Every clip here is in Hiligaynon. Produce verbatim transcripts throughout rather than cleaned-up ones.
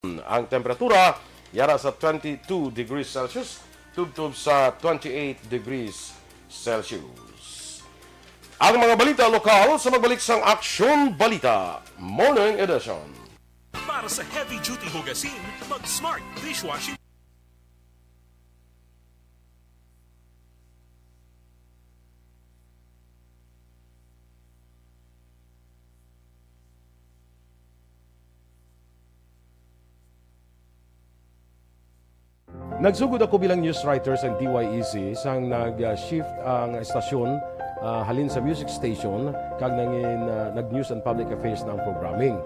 Ang temperatura yara sa twenty-two degrees Celsius, tubtob sa twenty-eight degrees Celsius. Ang mga balita lokal sa magbalik sang Aksyon Balita Morning Edition. Para sa heavy duty hugasin, mag Smart Dishwashing. Nagsugod ako bilang news writer sang D Y E C sang nag-shift ang estasyon, ah, halin sa music station kag nangin, ah, nag-news and public affairs na ang programming.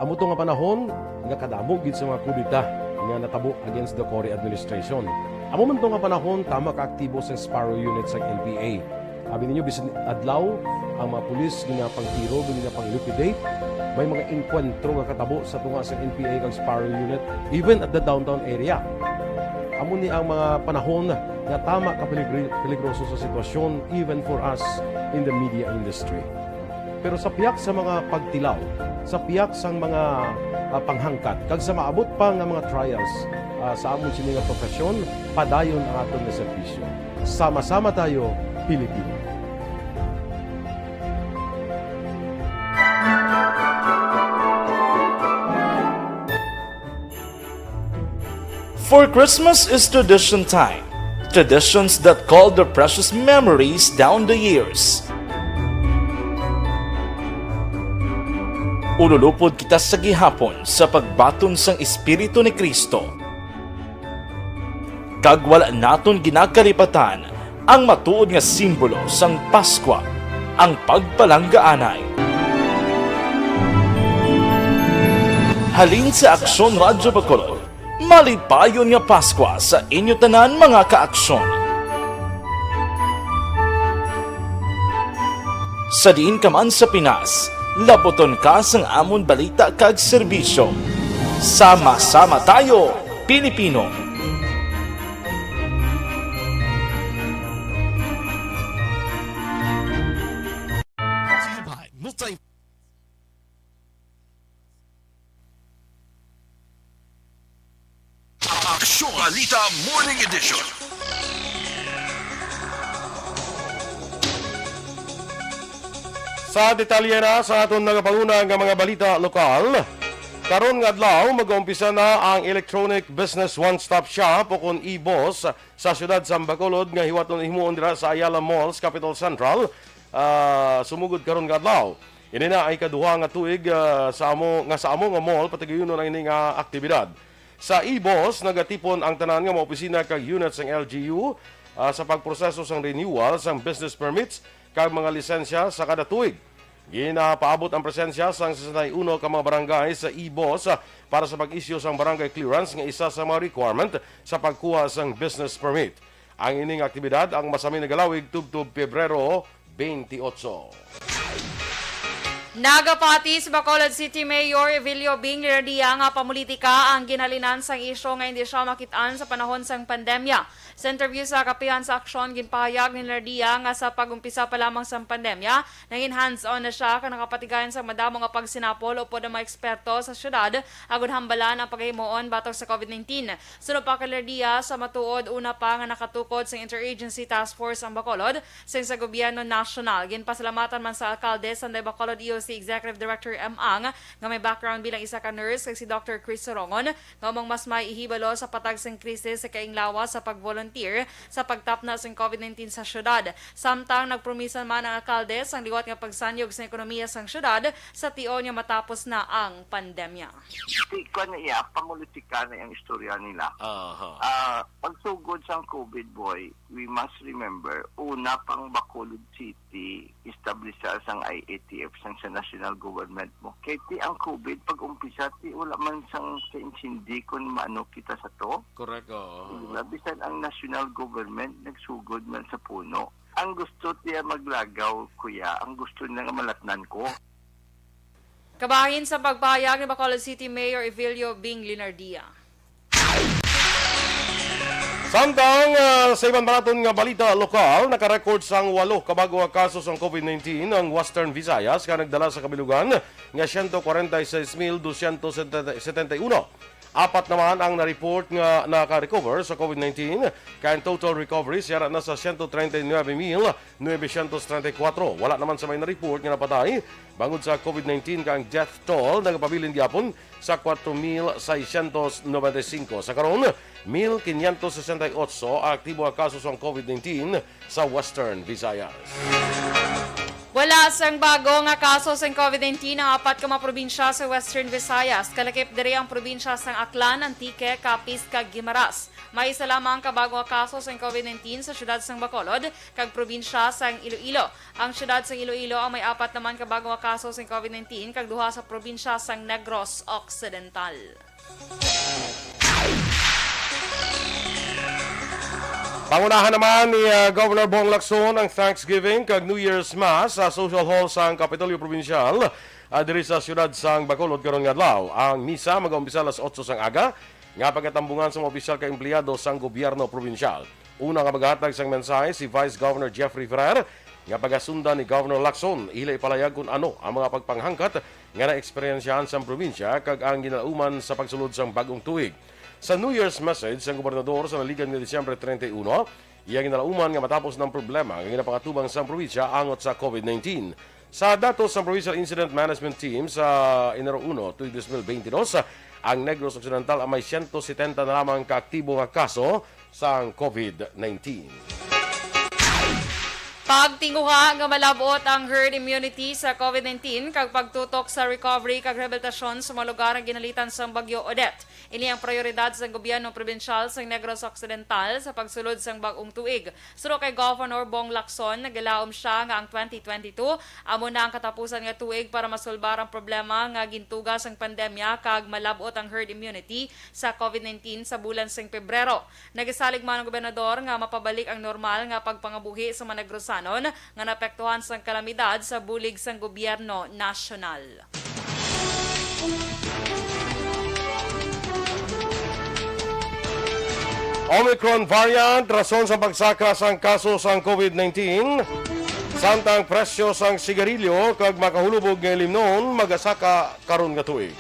Amo to nga panahon nga kadamo gid sa mga kudeta nga natabo against the Cory administration. Amo man to nga panahon, tama ka aktibo sang Sparrow Unit sang N P A. Abi ninyo, bisan adlaw, ang mga pulis ginapangtiro, ginapang-liquidate. May mga engkwentro nga katabo sa tunga sa N P A kag Sparrow Unit, even at the downtown area. Amo ni ang mga panahon nga tama ka peligri-, peligroso sa sitwasyon, even for us in the media industry. Pero sa pihak sa mga pagtilaw, sa pihak sang mga, ah, panghangkat, kag sa maabot pa nga mga trials, ah, sa amon sini nga profesyon, padayon ang aton nga serbisyo. Sama-sama tayo, Pilipino. For Christmas is tradition time. Traditions that call their precious memories down the years. Ululupod kita sa gihapon sa pagbaton sang Espiritu ni Cristo. Kag wala naton ginakalipatan ang matuod nga simbolo sang Paskwa, ang pagpalanggaanay. Halin sa Aksyon Radyo Bacolod, malipayon nga Paskwa sa inyo tanan, mga ka-Aksyon. Sa diin ka man sa Pinas, labuton ka sang amon balita kag serbisyo. Sama-sama tayo, Pilipino! Multi- Aksyon Balita Morning Edition. Sa detalye na sa aton nagapanguna nga mga balita lokal, karon nga adlaw mag-uumpisa na ang Electronic Business One Stop Shop o kon e-boss sa siyudad sa Bacolod nga hiwaton himuon dira sa Ayala Malls, Capital Central, ah, sumugod karon nga adlaw. Ini na ang ikaduha nga tuig, ah, sa amo, nga sa amo nga mall patigayunon ang ini nga aktibidad. Sa e-boss, nagatipon ang tanan nga mga opisina kag unit sang L G U, ah, sa pagproseso sang renewal sang business permits kag mga lisensya sa kada tuig. Ginapaabot ang presensya sang sesenta y uno ka mga barangay sa e-boss, ah, para sa pag-issue sang barangay clearance nga isa sa mga requirement sa pagkuha sang business permit. Ang ining aktibidad ang masami nagalawig tubtob Pebrero twenty-eight. Nagapati si Bacolod City Mayor Evelio Bing Lilardia nga pamulitika ang ginhalinan sang isyu nga indi siya makit-an sa panahon sang pandemya. Sa interview sa Kapihan sa Aksyon, ginpahayag ni Lilardia nga sa pag-umpisa pa lamang sang pandemya, nangin hands-on na siya kag nakapatigayon sang madamo nga pagsinapol upod ang mga eksperto sa syudad agud hambalan ang pagahimuon batok sa covid nineteen. Suno pa kay Lilardia, sa matuod, una pa nga nakatukod sang Interagency Task Force ang Bacolod sang sa gobyerno nasyonal. Ginpasalamatan man sa alkalde, sanday Bacolod E O C Executive Director M. Ang, nga may background bilang isa ka nurse, kag si Doctor Chris Sorongon, nga umang mas may ihibalo sa patag sang krisis sa kainglawa sa pag-volunteer sa pagtapna sang covid nineteen sa syudad. Samtang nagpromisa man ang alkalde sang liwat nga pagsanyog sa ekonomiya sang syudad sa tion nga matapos na ang pandemya. Di ko na iya, pamulitika na ang istorya nila. Aha. Ah, pagsugod sang covid, boy, we must remember, una pang Bacolod City, establisar sang I A T F sang sa national government mo. Kay ti ang covid, pag umpisa, ti wala man sang kaintindi kung maano kita sa to. Correct, oo. Diba? Bisan ang national government, nagsugod man sa puno. Ang gusto tiya maglagaw, kuya, ang gusto nila nga malatnan ko. Kabahin sa pagpahayag ni Bacolod City Mayor Evelio Bing Linardia. Samtang, ah, sa iban pa naton nga balita lokal, nakarecord sang walo ka bag-o nga kaso sang covid nineteen ang Western Visayas, nga nagdala sa kabilugan nga siyento kwarenta y seis mil dosyentos setenta y uno. Apat naman ang na-report nga naka-recover sa COVID nineteen, kay ang total recovery siyara na sa siyento treinta y nuebe mil novecientos treinta y kuwatro. Wala naman sa may na-report nga napatay bangod sa COVID nineteen, kay ang death toll nagapabilin gyapon sa kuwatro mil seiscientos noventa y cinco. Sa karon, mil quinientos sesenta y ocho ang aktibo nga kaso sang COVID nineteen sa Western Visayas. Wala sang bago nga kaso sang COVID nineteen ang apat ka mga probinsya sa Western Visayas. Kalakip diri ang probinsya sang Aklan, Antique, Capiz, kag Guimaras. May isa lamang ka bago nga kaso sang COVID nineteen sa siyudad sang Bacolod kag probinsya sang Iloilo. Ang siyudad sang Iloilo ang may apat naman ka bago nga kaso sang COVID nineteen kag duha sa probinsya sang Negros Occidental. Pangunahan naman ni, ah, Governor Bong Lacson ang Thanksgiving kag New Year's Mass sa Social Hall sang Kapitolyo Probinsyal, ah, diri sa siyudad sang Bacolod karon nga adlaw. Ang misa magaumpisa alas otso sang aga, nga pagatambungan sa mga opisyal kag empleyado sang gobyerno probinsyal. Una nga magahatag sang mensahe si Vice Governor Jeffrey Ferrer, nga pagasundan ni Governor Lacson. Ila ipalayag kon ano ang mga pagpanghangkat nga naeksperyensyahan sang probinsya kag ang ginalauman sa pagsulod sang bag-ong tuig. Sa New Year's message sang gobernador sa naligan nga Disyembre treinta y uno, iya ginalauman nga matapos na ang problema nga ginapangatubang sang probinsya angot sa COVID nineteen. Sa datos sang Provincial Incident Management Team sa Enero uno tuig dos mil beintidos, ang Negros Occidental ang may siyento setenta na lamang ka aktibo nga kaso sang COVID nineteen. Pagtinguha nga malab-ot ang herd immunity sa COVID nineteen kag pagtutok sa recovery kag rehabilitasyon sa mga lugar nga ginalitan sang Bagyo Odette. Ini ang prioridad sang gobyerno probinsyal sang Negros Occidental sa pagsulod sang bag-ong tuig. Suno kay Governor Bong Lacson, nagalaom sia nga ang twenty twenty-two amo na ang katapusan nga tuig para masulbar ang problema nga gintuga sang pandemya kag malab-ot ang herd immunity sa COVID nineteen sa bulan sang Pebrero. Nagasalig man ang gobernador nga mapabalik ang normal nga pagpangabuhi sa mga Negrosanon nga naapektuhan sang kalamidad sa bulig sang gobyerno nasyonal. Omicron variant, rason sa pagsaka sang kaso sang COVID nineteen, samtang presyo sang sigarilyo kag makahulubog nga ilimnon magasaka karon nga tuig.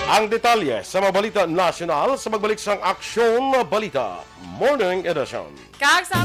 Ang detalye sa mga balita nasyonal sa pagbalik sang Aksyon Balita Morning Edition. Kag sa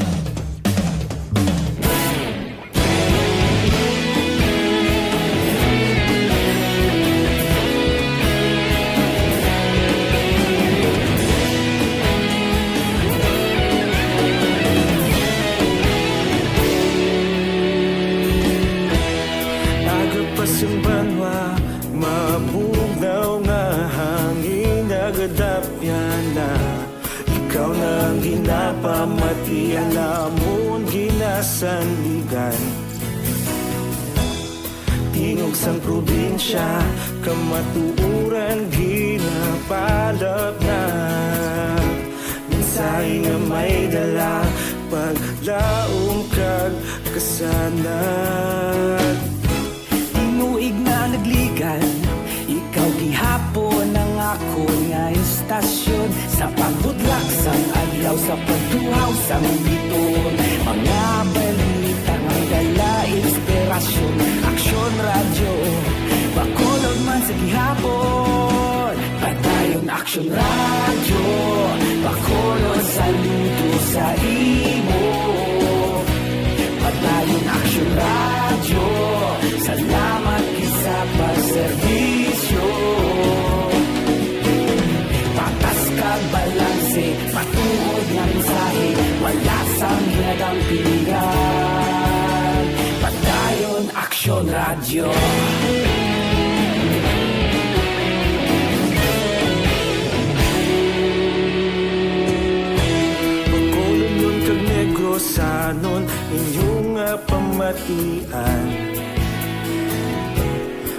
Aga pa sang banwa, mabugnaw nga hangin nagadapyan na. Ikaw na ang ginapamati, alamon ginasandigan. Tingog sang probinsya, kamatuoran ginapalapnat. Mensahe nga may dala, paglaom kag kasanag. Tinuig na nagligan, ikaw gihapon ang akon nga istasyon. Sa pagbudlak sang adlaw, sa pagtuhaw sang bituon, mga balita nga dala inspirasyon. Aksyon Radyo, Bacolod man sa gihapon. Padayon Aksyon Radyo, Bacolod, saludo sa imo. Padayon Aksyon Radyo, salamat gid sa pagserbisyo. Patas kag balanse, matuod nga mensahe, wala sang ginadampigan. Padayon Aksyon Radyo. Bacolodnon kag Negrosanon, inyo nga pamatian.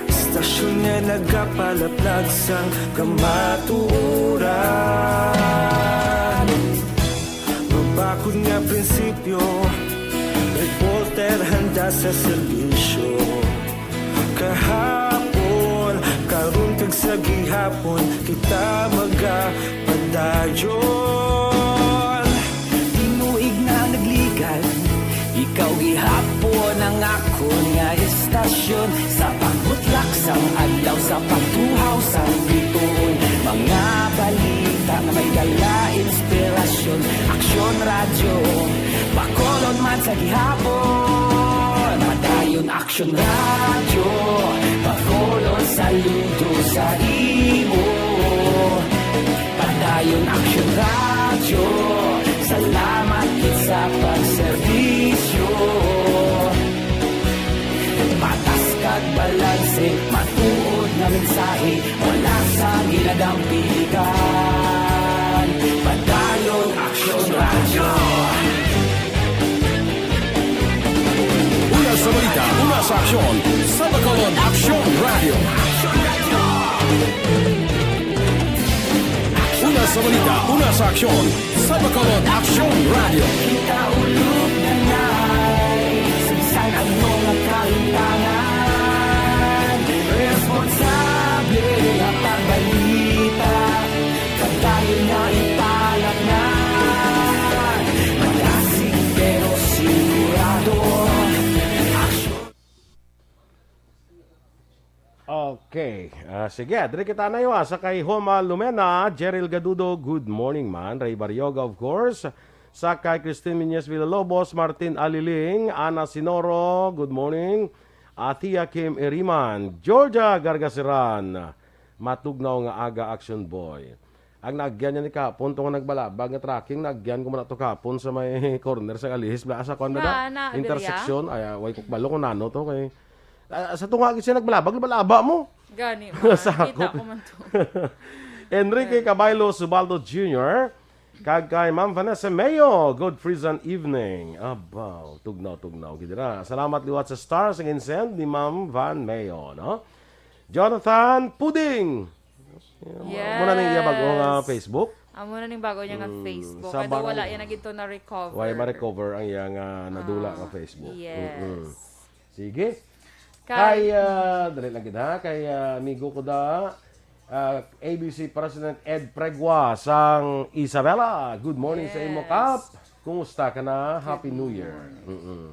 Istasyon nga nagapalaplag sang kamatuoran. Mabakod nga prinsipyo, reporter handa sa serbisyo. Kahapon, karon kag sa gihapon, kita magapadayon. Tinuig na nagligan, ikaw gihapon ang akon nga istasyon. Sa pagbutlak Ang adlaw sa pagtuhaw sa bituon, mga balita nga may dala inspirasyon. Aksyon Radyo, Bacolod man sa gihapon. Padayon Aksyon Radyo, Bacolod saludo sa imo. Padayon Aksyon Radyo, salamat gid sa pagserbisyo. Patas kag balanse, matuod nga mensahe, wala sa ginadampiligan. Padayon Aksyon Radyo. Una sa balita, una sa aksyon, sa Bacolod Aksyon Radyo. Una sa balita, una sa aksyon, sa Bacolod Aksyon Radyo. Kita ulog na nai, sa bisan ano nga kahintangan, responsable nga pagbalita, kadayon nga ipalatnan, malasig pero sigurado. Aksyon. Okay. Ah, sige, diri kita na iwa sa kay Homa Lumena, Jeril Gadudo, good morning man. Ray Barrioga, of course. Sa kay Christine Miñez Villalobos, Martin Aliling, Ana Sinoro, good morning. Athea Kim Iriman, Georgia Gargaseran, matugnaw nga aga, Action Boy. Ang naagyan niya ni kapon, to nga nagbalabag nga tracking, naagyan ko man ato kapon sa may corner sa Alihis, bala sa kwan ba Nga, na? Na, diri, ah. Intersection, ay, ah, way ko kabalo kung nano to, kay, ah, sa tunga gid siya nagbalabag, balaba mo. Gani, Sa man. Kita akop. Ko man to. Enrique Kabaylo Subaldo Junior, kag kay Ma'am Vanessa Mayo, good pleasant evening. Abaw, tugnaw, tugnaw, gid na. Salamat liwat sa stars nga ginsend ni Ma'am Van Mayo, no? Jonathan Puding. Yes. Muna ning iya bago nga Facebook. Amo na ning bago niya nga Mm, Facebook. Sa Kaya daw wala barang-, yan na gid to na-recover. Why ma-recover ang iya nga nadula Ah, nga Facebook? Yes. Mm-mm. Sige. Kay Kay, ah, dali lang gid ha. Kay, ah, amigo ko da, ah, A B C President Ed Pregua sang Isabela. Good morning sa imo, Yes. Kap. Kumusta ka na? Good Happy New Year. morning. Mm-mm.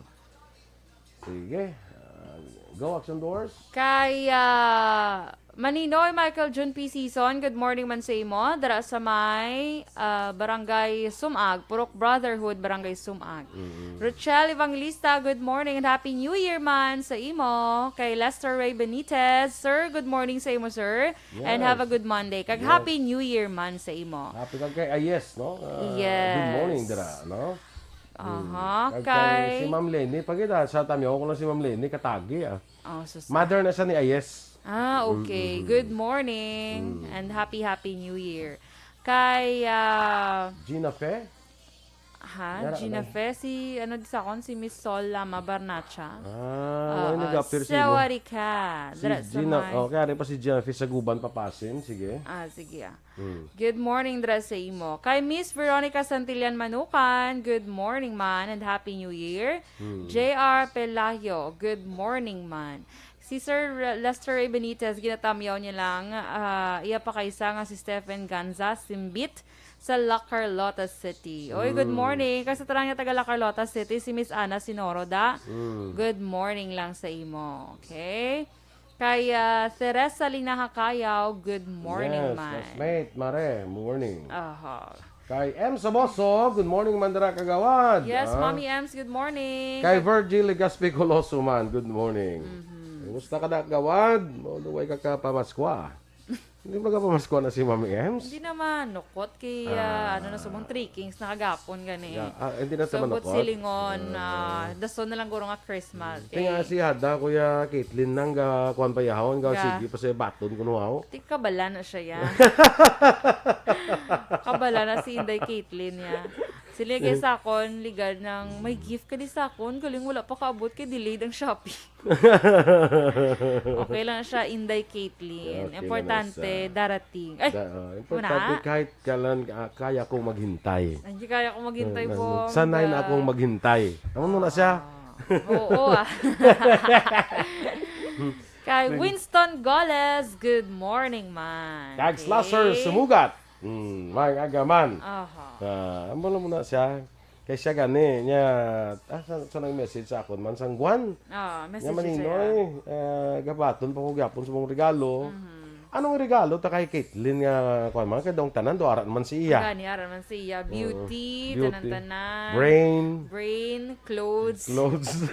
Sige. Ah, go, Action Doors. Kay, ah, Maninoy Michael Jun P. Season, good morning man sa imo. Dara sa may, ah, Barangay Sumag, Purok Brotherhood, Barangay Sumag. Mm. Rochelle Evangelista, good morning and Happy New Year man sa imo. Kay Lester Ray Benitez, sir, good morning sa imo, sir. And have a Yes. good Monday. Kag Yes. Happy New Year man sa imo. Happy kag kay Ayes, no? Ah, Yes. good morning, dira, no? Aha, Mm. Kag kay kay si Ma'am Lenny, pagkita, sa tamiyaw ko lang si Ma'am Lenny, katagi, ah. Oh, sus. Mother na siya ni Ayes. Ah, okay. Mm-mm. Good morning Mm. and happy, happy New Year. Kay, ah, Gina Fe? Ha? Yara, Gina ano? Fe, si, ano, di sa akon, si Miss Sol Lama Barnacha. Ah, Oo, wala nag-appear sa imo. Sawadika. Si Dira sa Gina, may oh, kaya rin pa si Gina Fe sa Guban, Papasin. Sige. Ah, sige, ah. Mm. Good morning, dira sa imo. Kay Miss Veronica Santillan Manukan, good morning, man, and Happy New Year. Mm. J R Pelayo, good morning, man. Si Sir Re-, Lester Ray Benitez, ginatamyaw niya lang, ah, iya pa kaisa nga si Stephen Ganza, Simbit, sa La Carlota City. Oy, good Mm. morning. Kay sa tanan nga taga La Carlota City, si Miss Ana Sinoro da. Mm. Good morning lang sa imo. Okay? Kay, ah, Teresa Linaha Cayaw, good morning, Yes, man. Classmate, Mare, morning. Aha. Kay M Saboso, good morning, man dira, kagawad. Yes, Ah. Mommy Ems, good morning. Kay Kag- Virgil Legaspi Coloso, man, good morning. Mhm. Kumusta ka na, kagawad? Mao na way ka kapamaskwa. Hindi ba kapamaskwa na si Mommy Ems? Hindi naman, nukot kay, ah, Ah. ano na, subong three kings na kagapon gani. Yeah. Ah, hindi na So, naman but nukot? silingon, Ah. ah, dason na lang guro nga Christmas. Tinga Kay si Hada, Kuya Caitlyn, nang ga-, kuwan pa yahon, ga-, Ga- sige pa sa baton kuno, aw. Ti kabala na siya, ya. Kabala na si Inday Caitlyn, ya. Sila kay sa akon, ligad nang, "May gift ka di sa akon, galing wala pa kaabot kay delayed ang Shopee." Okay lang siya, Inday Caitlyn. Okay lang Importante, siya. darating. Ay, Da-, oh, importante muna. kahit kailan, ah, kaya kong maghintay. Ay, hindi kaya kong maghintay Ah, po. sanay na Ang akong maghintay. Ano mo na siya? Ah. Oo, ah. Kay Winston Goles, good morning, man. Kag Slasher Okay. Sumugat. Mm, may agaman. Aha. Ah, amo lang muna siya. Kay siya gani, niya, ah, sa, sa nag-message sa akon man, sang Juan. Ah, Niya message siya manino, saya. eh, ah, gabaton pa ko gyapon sa mong regalo. Mhm. Anong regalo ta kay Caitlyn nga, kuwan man, kay daw ang tanan, do ara naman si iya. Gani, ara naman si iya. Oo. Beauty, Beauty. tanan-tanan. Brain. Brain, clothes. Clothes.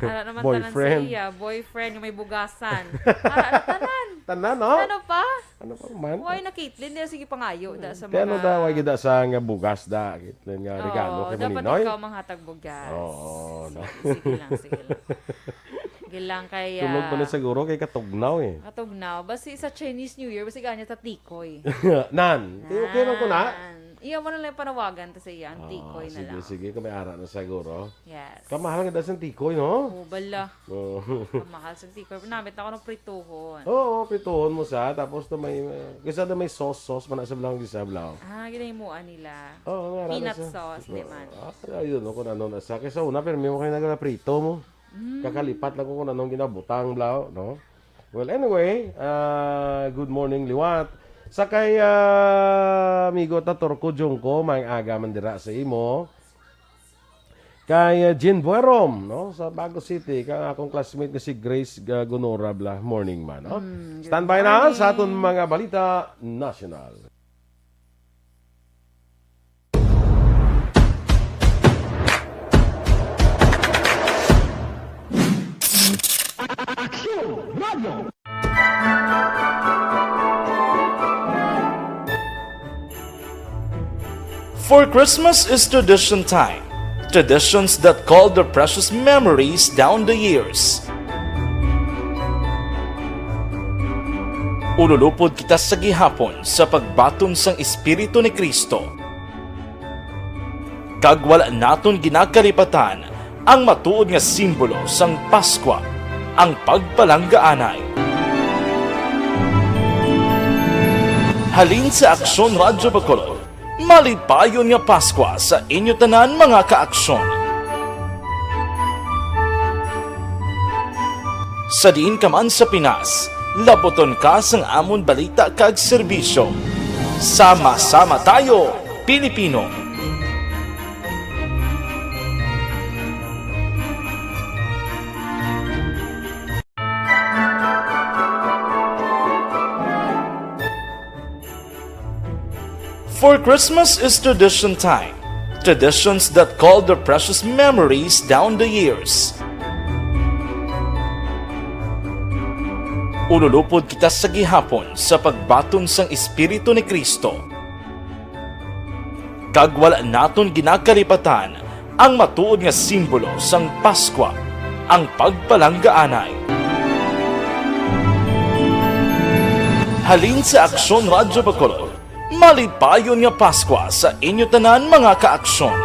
Ara naman tanan Boyfriend. sa iya. Boyfriend nga may bugasan. Ara na tanan. Tanan, no? Ano pa? Ano pa man? Why na Caitlyn? Di na sige pangayo da sa Kaya ano mga da, why gid da sa nga bugas da, Caitlyn, nga Oo, regalo kay dapat Maninoy? ikaw manghatag bugas. Oo, no? Sige, sige lang, sige lang. Sige lang kay, Tulog pa ah, na siguro kay katugnaw eh. Katugnaw. Basi sa Chinese New Year, basi ganya ta tikoy. Nan, okay lang ko na. Nan. Iya mo na lang panawagan ta sa iya, ang Ah, tikoy na sige, lang. sige, kung may ara na siguro. Yes. Kamahal nga da sang tikoy, no? Oh, bala. Oo. Kamahal sang tikoy. Namit na ko ng prituhon. Oo, prituhon mo sa, tapos na may, uh, kisa na may sauce, sauce, man sa blang, kisa blang. Ah, ginahimuan nila. Oo, may ara na Peanut sa sauce, di man. Ah, ayun, no, kung ano na sa. Kaysa una, pero may mo kayo naglaprito mo. Mm. Kakalipat lang ko kung anong ginabutang, bla, no? Well, anyway, ah, good morning, liwat. Sa kay, ah, amigo ta Torco Jungko, may aga man dira sa imo. Kay, ah, Jean Buerom, no, sa Bago City, kang akong classmate nga si Grace Ga-, Gonora, bla, morning man, no? Mm, good Standby na sa aton morning. mga balita nasyonal. Aksyon Radio. For Christmas is tradition time. Traditions that call their precious memories down the years. Ululupod kita sa gihapon sa pagbaton sang Espiritu ni Cristo. Kag wala naton ginakalipatan ang matuod nga simbolo sang Paskwa, ang pagpalanggaanay. Halin sa Aksyon Radyo Bacolod, malipayon nga Paskwa sa inyo tanan, mga kaaksyon. Sa diin ka man sa Pinas, labuton ka sang amon balita kag serbisyo. Sama-sama tayo, Pilipino! For Christmas is tradition time. Traditions that call their precious memories down the years. Ululupod kita sa gihapon sa pagbaton sang Espiritu ni Cristo. Kag wala naton ginakalipatan ang matuod nga simbolo sang Paskwa, ang pagpalanggaanay. Halin sa Aksyon Radyo Bacolod, malipayon nga Paskwa sa inyo tanan, mga kaaksyon.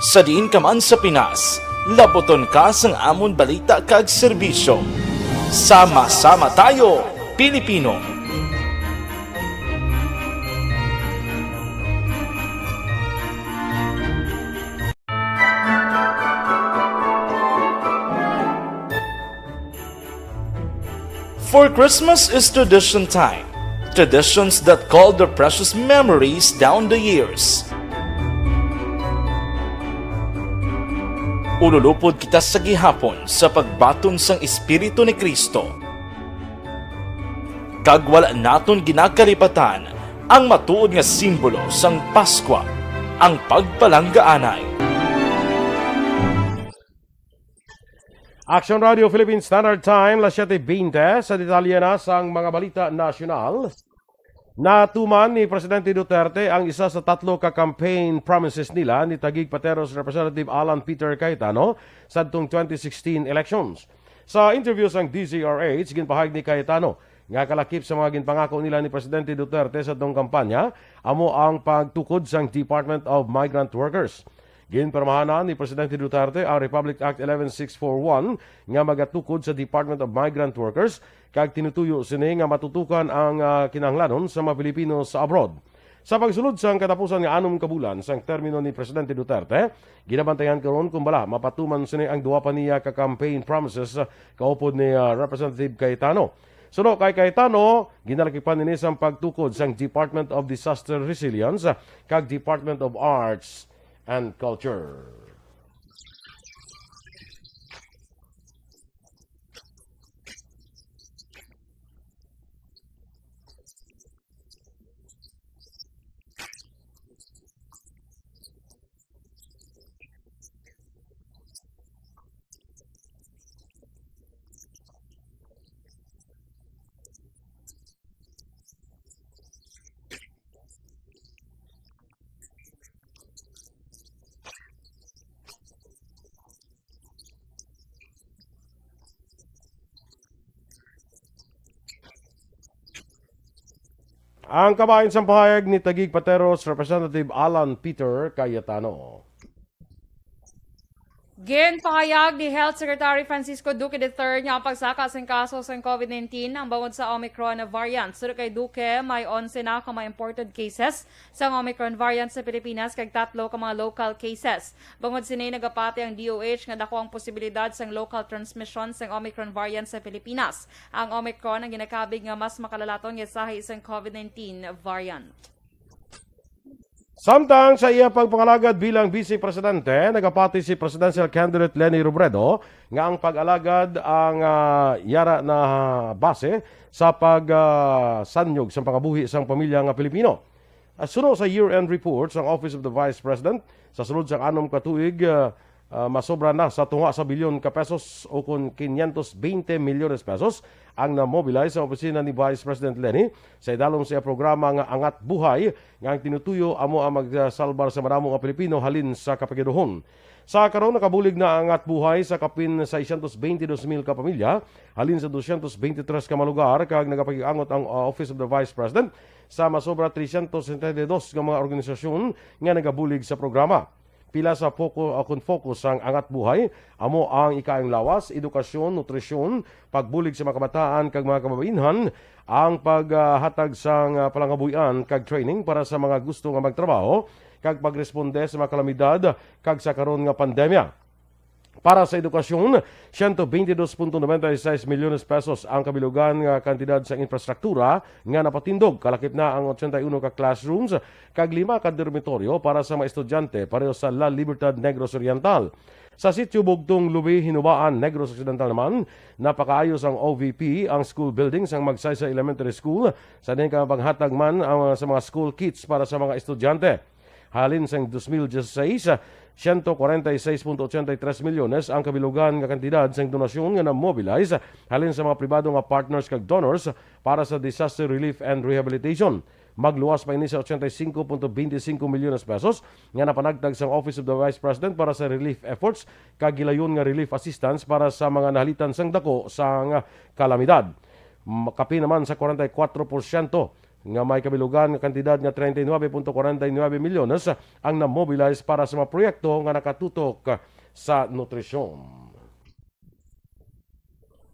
Sa diin ka man sa Pinas, labuton ka sang amon balita kag serbisyo. Sama-sama tayo, Pilipino! For Christmas is tradition time. Traditions that call their precious memories down the years. Ululupod kita sa gihapon sa pagbaton sang Espiritu ni Cristo. Kag wala naton ginakalipatan ang matuod nga simbolo sang Paskwa, ang pagpalanggaanay. Action Radio Philippine Standard Time, las siete veinte. Sa detalye na sang mga balita nasyonal, natuman ni Presidente Duterte ang isa sa tatlo ka campaign promises nila ni Taguig Pateros Representative Alan Peter Cayetano sadtong twenty sixteen elections. Sa interview sang D Z R H, ginpahayag ni Cayetano nga kalakip sa mga ginpangako nila ni Presidente Duterte sa tong kampanya amo ang pagtukod sang Department of Migrant Workers. Ginpirmahan ni Presidente Duterte ang Republic Act eleven six four one nga magatukod sa Department of Migrant Workers, kag tinutuyo sini nga matutukan ang, ah, kinahanglanon sa mga Pilipino sa abroad. Sa pagsulod sang katapusan nga anom ka bulan sang termino ni Presidente Duterte, ginabantayan karon kung bala mapatuman sini ang duha pa niya ka campaign promises, ah, kaupod ni, ah, Representative Cayetano. Suno kay Cayetano, ginalakipan ini sang pagtukod sang Department of Disaster Resilience kag Department of Arts and Culture. Ang kabahin sang pahayag ni Taguig Pateros Representative Alan Peter Cayetano. Ginpahayag ni Health Secretary Francisco Duque the third nga ang pagsaka sang kaso sang COVID nineteen ang bangod sa Omicron variant. Suno kay Duque, may onse na ka mga imported cases sang Omicron variant sa Pilipinas kag tatlo ka mga local cases. Bangod sini, nagapati ang D O H nga dako ang posibilidad sang local transmission sang Omicron variant sa Pilipinas. Ang Omicron ang ginakabig nga mas makalalaton nga sahi sang COVID nineteen variant. Samtang sa iya pagpangalagad bilang Vice Presidente, nagapati si presidential candidate Leni Robredo nga ang pag-alagad ang, ah, yara na base sa pag, ah, sanyog sang pangabuhi sang pamilya nga Pilipino. Ah, suno sa year-end report sang Office of the Vice President, sa sulod sang anom ka tuig, ah, ah, masobra na sa tunga sa bilyon ka pesos, o kon quinientos veinte milyones pesos, ang na-mobilize sa opisina ni Vice President Leni sa idalom sa iya programa nga Angat Buhay, nga ang tinutuyo amo ang magsalbar sa madamo nga Pilipino halin sa kapagiduhon. Sa karon, nakabulig na ang Angat Buhay sa kapin seiscientos veintidós mil ka pamilya halin sa doscientos veintitrés ka mga lugar, kag nagapakig-angot ang, uh, Office of the Vice President sa masobra trescientos sesenta y dos nga mga organisasyon nga nagabulig sa programa. Pila sa focus, uh, kon focus sang Angat Buhay, amo ang ikaayong lawas, edukasyon, nutrisyon, pagbulig sa mga kabataan kag mga kababainhan, ang paghatag sang, uh, palangabuhian kag training para sa mga gusto nga magtrabaho kag pagresponde sa mga kalamidad kag sa karon nga pandemya. Para sa edukasyon, ciento veintidós punto noventa y seis milyones pesos ang kabilugan nga kantidad sa infrastruktura nga napatindog. Kalakip na ang ochenta y uno ka classrooms kag lima ka dormitoryo para sa mga estudyante pareho sa La Libertad, Negros Oriental. Sa Sitio Bugtong, Lubi, Hinubaan, Negros Occidental naman, napakaayos ang O V P, ang school building sang Magsaysay Elementary School, sa diin ka paghatag man ang, sa mga school kits para sa mga estudyante. Halin sang dos mil dieciséis, ciento cuarenta y seis punto ochenta y tres milyones ang kabilugan nga kantidad sang donasyon nga na-mobilize halin sa mga pribado nga partners kag donors para sa disaster relief and rehabilitation. Magluwas pa ini sa ochenta y cinco punto veinticinco milyones pesos nga napanagtag sang Office of the Vice President para sa relief efforts kag gilayon nga relief assistance para sa mga nahalitan sang dako sang kalamidad. M-, kapin naman sa kwarenta y kwatro porsyento nga may kabilugan nga kantidad nga treinta y nueve punto kwarenta y nueve milyones ang na-mobilize para sa mga proyekto nga nakatutok sa nutrisyon.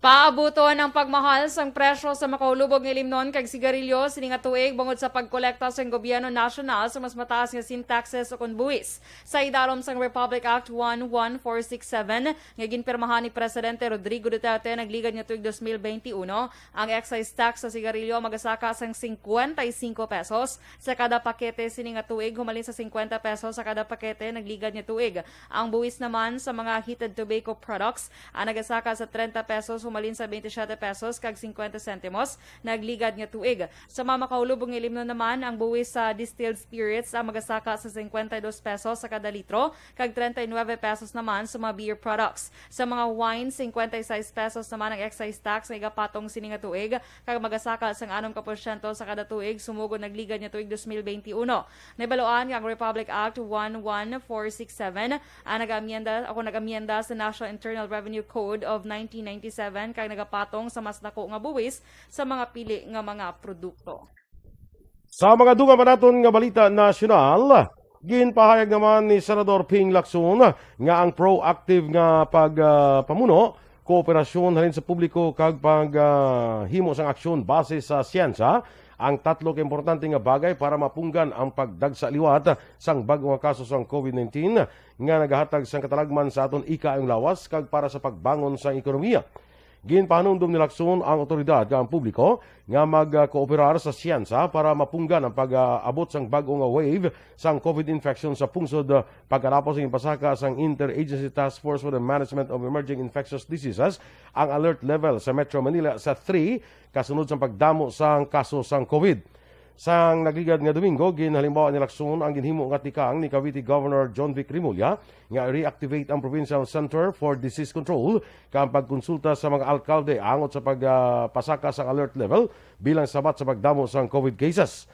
Paabuton ang pagmahal sang presyo sa makaulubog nga ilimnon kag sigarilyo sini nga tuig bangod sa pagkolekta sang gobyerno nasyonal sa mas mataas nga sin taxes ukon buwis. Sa idalom sang Republic Act one one four six seven nga ginpirmahan ni Presidente Rodrigo Duterte nagligad nga tuig dos mil benti uno, ang excise tax sa sigarilyo magasaka sang cincuenta y cinco pesos sa kada pakete sini nga tuig, humalin sa cincuenta pesos sa kada pakete nagligad nga tuig. Ang buwis naman sa mga heated tobacco products, ah, nagasaka sa treinta pesos humalin sa veintisiete pesos kag cincuenta sentimos nagligad nga tuig. Sa mga makaulubog nga ilimnon naman, ang buwis sa distilled spirits, ah, magasaka sa cincuenta y dos pesos sa kada litro kag treinta y nueve pesos naman sa mga beer products. Sa mga wine, cincuenta y seis pesos naman ang excise tax nga igapatong sini nga tuig, kag magasaka sang anom ka porsyento sa kada tuig sumugod nagligad nga tuig dos mil benti uno. Nahibaluan nga ang Republic Act one one four six seven ang nag-amyenda, ako nag-amyenda sa National Internal Revenue Code of nineteen ninety-seven, kag nagapatong sa mas dako nga buwis sa mga pili nga mga produkto. Sa mga dugang pa naton nga balita nasyonal, ginpahayag naman ni Senador Ping Lacson nga ang proactive nga pag, ah, pamuno, kooperasyon halin sa publiko kag pag, ah, himo sang aksyon base sa siyensya ang tatlo ka importante nga bagay para mapunggan ang pagdagsa liwat sang bag-o nga kaso sang COVID nineteen nga nagahatag sang katalagman sa aton ikaayong lawas kag para sa pagbangon sang ekonomiya. Ginpahanumdom ni Lacson ang awtoridad kag ang publiko nga magkooperar sa syensa para mapunggan ang pag-abot sang bag-o nga wave sang COVID infection sa pungsod, pagkatapos nga ginpasaka sang Interagency Task Force for the Management of Emerging Infectious Diseases ang alert level sa Metro Manila sa three kasunod sang pagdamo sang kaso sang COVID. Sang nagligad nga Domingo, ginhalimbawa ni Lacson ang ginhimo nga tikang ni Cavite Governor Jonvic Remulla nga i-reactivate ang Provincial Center for Disease Control kag ang pagkonsulta sa mga alkalde angot sa pagpasaka sang alert level bilang sabat sa pagdamo sang COVID cases.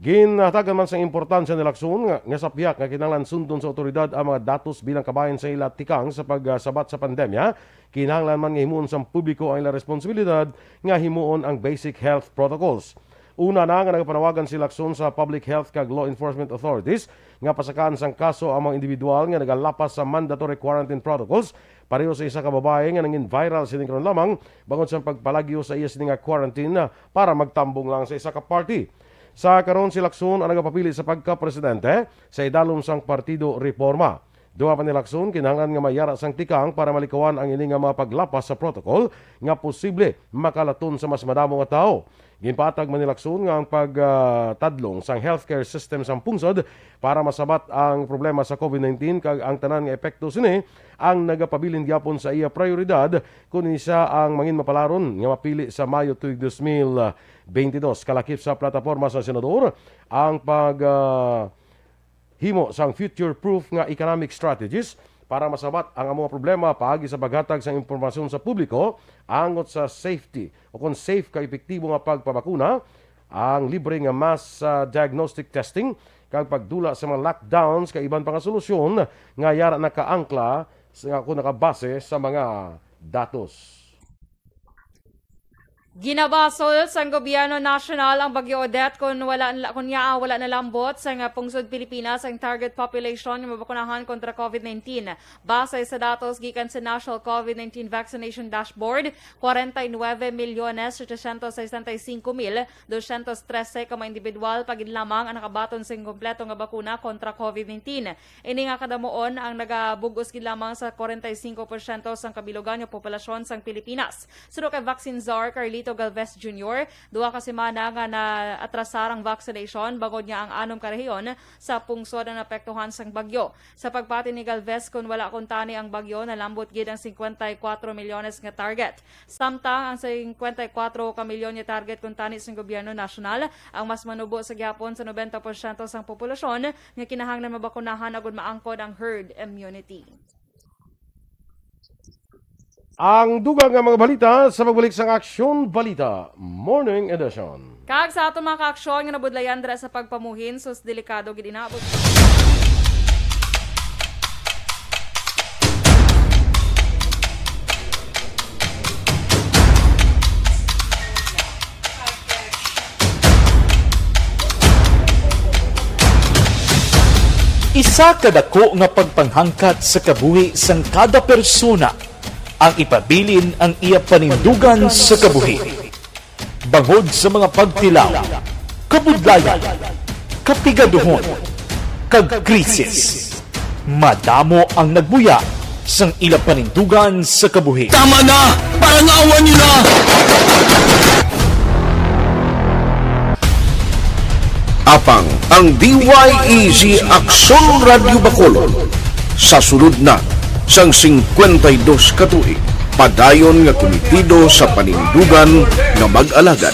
Ginhatagan man sang importansya ni Lacson nga, nga sa pihak nga kinahanglan sundon sa awtoridad ang mga datos bilang kabahin sa ila tikang sa pagsabat sa pandemya, kinahanglan man nga himuon sang publiko ang ila responsibilidad nga himuon ang basic health protocols. Una na nga nagapanawagan si Lacson sa public health kag law enforcement authorities nga pasakaan sang kaso ang mga individual nga nagalapas sa mandatory quarantine protocols, pareho sa isa ka babayi nga nangin viral sini karon lamang bangod sa pagpalagyo sa iya sini nga quarantine para magtambong lang sa isa ka party. Sa karon, si Lacson ang nagapapili sa pagkapresidente sa idalom sang Partido Reforma. Dugang pa ni Lacson, kinahanglan nga mayara sang tikang para malikawan ang ini nga mga paglapas sa protocol nga posible makalaton sa mas madamo nga tawo. Ginpatag man ni Lacson nga ang pagtadlong sang healthcare system sang pungsod para masabat ang problema sa COVID nineteen kag ang tanan nga epekto sini ang nagapabilin gyapon sa iya prioridad kon isa ang mangin mapalaron nga mapili sa Mayo tuig dos mil bentidós. Kalakip sa plataporma sa senador ang pag, ah, himo sang future-proof nga economic strategies para masabat ang amo nga problema paagi sa paghatag sang impormasyon sa publiko angot sa safety o kon safe ka epektibo nga pagpabakuna, ang libre nga mass, ah, diagnostic testing, kag pagdula sa mga lockdowns kag iban pa nga solusyon nga yara nakaangkla sa, nga kon nakabase sa mga datos. Ginabasol sang gobyerno nasyonal ang Bagyo Odette kon wala na, kon nia wala nalambot sa nga pungsod Pilipinas ang target population nga mabakunahan kontra COVID nineteen. Base sa datos gikan sa National COVID nineteen Vaccination Dashboard, kwarenta y nuebe milyones setecientos sesenta y cinco mil doscientos trese ka mga individual pa gid lamang ang nakabaton sing kompleto nga bakuna kontra COVID nineteen. Ini nga kadamuon ang nagabug-os gid lamang sa kwarenta y singko porsyento sang kabilugan nga populasyon sang Pilipinas. Suno kay Vaccine Czar Carlito Galvez Junior, duha ka semana nga naatrasar ang vaccination bangod nga ang anom ka rehiyon sa pungsod ang naapektuhan sang bagyo. Sa pagpati ni Galvez, kon wala kuntani ang bagyo, nalambot gid ang singkwenta y kuwatro milyones nga target. Samtang ang singkwenta y kuwatro ka milyon nga target kuntani sang gobyerno nasyonal, ang mas manubo sa gihapon sa nobenta porsyento sang populasyon nga kinahanglan mabakunahan agud maangkon ang herd immunity. Ang dugang nga mga balita sa pagbalik sang Aksyon Balita Morning Edition. Kag sa aton mga kaaksyon nga nabudlayan dira sa pagpamuhin, sus, delikado gid inabot. Isa ka dako nga pagpanghangkat sa kabuhi sang kada persona ang ipabilin ang iya panindugan sa kabuhi. Bangod sa mga pagtilaw, kabudlayan, kapigaduhon, kag krisis, madamo ang nagbuya sang ila panindugan sa kabuhi. Tama na! Parangawan niyo na! Apang ang D Y E G Aksyon Radyo Bacolod sa sulod na sang singkwenta y dos ka tuig, padayon nga komitido sa panindugan nga mag-alagad.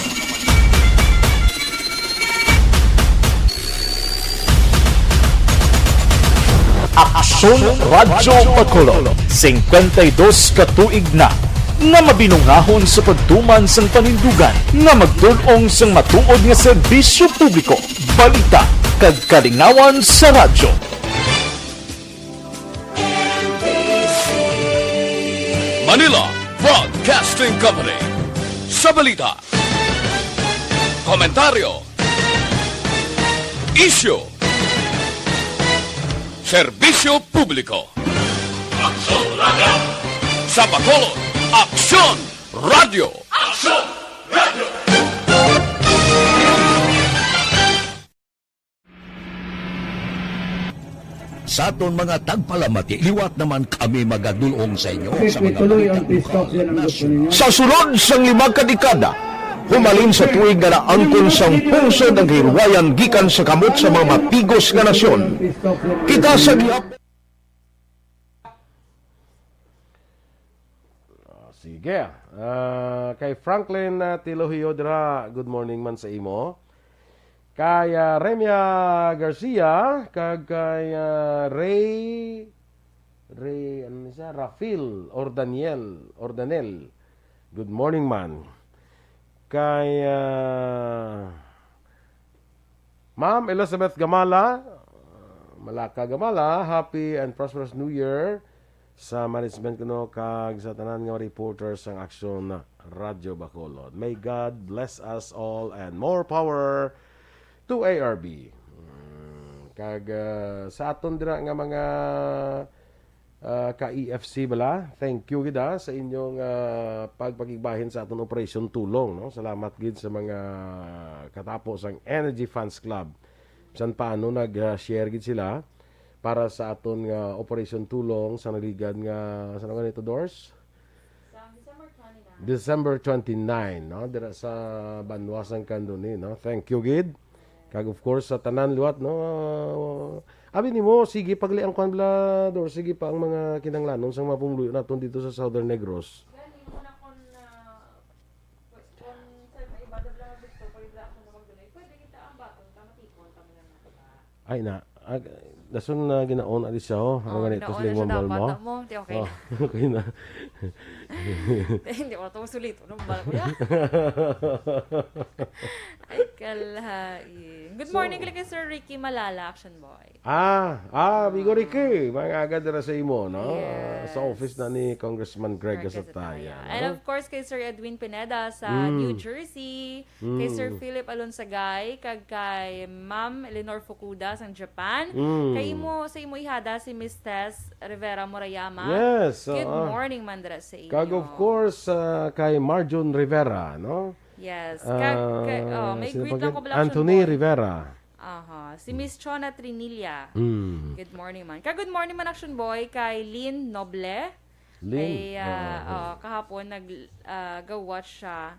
Aksyon Radyo Bacolod, singkwenta y dos ka tuig na nga mabinungahon sa pagtuman sang panindugan nga magtul-ong sang matuod nga serbisyo publiko, balita, kag kalingawan sa radyo. Manila Broadcasting Company. Sa balita, komentaryo, isyu, serbisyo publiko. Aksyon Radyo. Sa Bacolod, Aksyon Radyo. Aksyon Radyo. Sa aton mga tagpalamati, liwat naman kami magadulong sa inyo sa mga balita lokal, nasyonal. Sa sulod sang lima ka dekada, humalin sa tuig nga naangkon sang pungsod ang kahilwayan gikan sa kamot sa mga mapigos nga nasyon, kita sa gihap- Ah, sige. Ah, kay Franklin, ah, Tilohio dira, good morning man sa imo. Kay, ah, Remia Garcia, kag kay, ah, Ray, Ray, ano ni siya? Rafael or Daniel, or Danel. Good morning, man. Kay, ah, Ma'am Elizabeth Gamala, Malaka Gamala, happy and prosperous New Year sa management kuno kag sa tanan nga reporters sang Aksyon Radyo Bacolod. May God bless us all and more power to A R B. Mm, kag, ah, sa aton dira nga mga, ah, ka E F C bala, thank you gid, ah, sa inyong, ah, pagpakigbahin sa aton Operation Tulong, no? Salamat gid sa mga katapo sang Energy Fans Club. Bisan paano nag, ah, share gid sila para sa aton nga Operation Tulong sa nagligad nga, sa ano ganito, Dors? Sa December twenty-nine. December twenty-nine, no? Dira sa banwa sang Candoni, no? Thank you gid. Kag of course sa tanan liwat, no? Abi nimo, sige pa gali ang kwan bala, Dor, sige pa ang mga kinahanglanon sang mga pumuluyo naton dito sa Southern Negros. Gani mo na kon, ah, kon sa iba na bala nga gusto, pwede bala ako na magdunay. Pwede kita ang baton, ta matipon kami lang na. Ay na, ag-, dason na ginaon ali siya, oh. Ano Oh, gani, ginaon tapos na siya lingon dapat mo? Na mo, di okay Oh, na. Okay na. Hindi ko na ito masulito. Ano ba ko yan? Ay, kalain. Good So morning, kay Sir Ricky Malala, Action Boy. Ah, ah, Bigo Ricky, mga agad na sa imo, no? Ah, sa Yes. office na ni Congressman Greg Greg Gasataya, Gasataya. And no? Of course, kay Sir Edwin Pineda sa Mm. New Jersey, kay Sir Mm. Philip Alonsagay, kag kay Ma'am Eleanor Fukuda sang Japan. Mm. Kay imo, sa imo ihada si Miss Tess Rivera Murayama. Yes, Good oo. morning, man dira sa inyo. Kag of course, ah, kay Marjon Rivera, no? Yes. Kag, kay, Ah, oh, may sino greet pa lang gid? ko pala, Action Anthony Boy. Rivera. Aha. Si Miss Chona Trinilla. Mm. Good morning, man. Kag good morning, man, Action Boy, kay Lynn Noble. Lynn? Ay, ah, Oo. oh, kahapon nag, ah, ga-watch siya.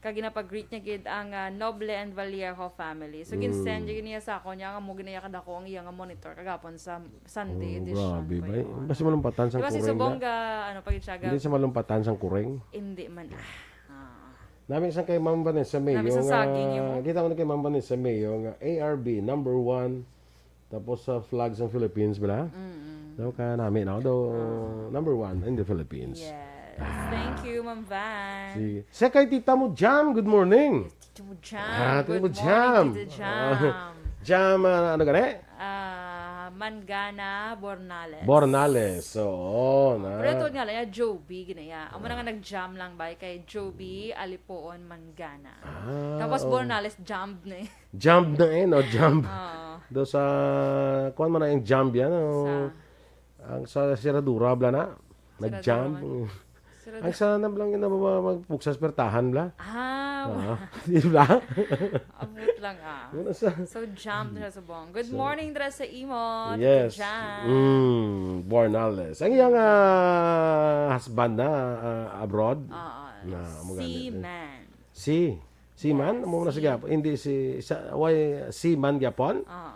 Kag ginapag-greet niya gid ang, ah, Noble and Vallejo family. So, Mm. gin-send niya gid niya sa akon, niya nga mo gid niya kadako ang iya nga monitor kagapon sa Sunday Oh, edition grabe ko ba? yun. Basta malumpatan sang Di ba si kuring Subong na. ga, ano, pa gid siya ga Hindi siya malumpatan sang kuring. Hindi man, ah. Ah. Nami sang kay Ma'am Vanessa Mayo Nami sa nga, saging yun. kita ko na kay Ma'am Vanessa Mayo nga A R B number one, tapos sa flag sang Philippines, bala? Mm-mm. Daw ka nami, no? Daw Ah. number one in the Philippines. Yes. Ah. Thank you, Ma'am Van. Si, sa kay Tita mo, Jam, good morning. Tita mo, Jam. Ah, Tita Good mo, Jam. morning, Tita Jam. Ah, Jam, ah, ano gani? Ah, Mangana Bornales. Bornales, oo, na. Pero ito nga lang, ya, Joby, ginaya. Amo na nga nag-jam lang ba kay Joby Alipoon Mangana. Ah, Tapos oo. Bornales, jump na eh. Jump na eh, no? Jump. Oo. Do sa, kuwan man na yung jump yan, no? Sa? Ang sa siradura, bla na. Nag-jump. Siradura man. Siradura. Ang sa na blang yun na ba magpuksa sa pertahan, bla? Ah, Ah, di bla? Abot lang, ah. Muna sa So, jump na sa bong. Good So, morning, dira sa imo, Tito yes. Jam. Mm, Bornales. Ang iyang, ah, husband na, ah, abroad? Oo. Na, amo gani. Seaman. Si, seaman? Yes, Amo na si si gyapon. Hindi si, sa, why, seaman gyapon? Oo.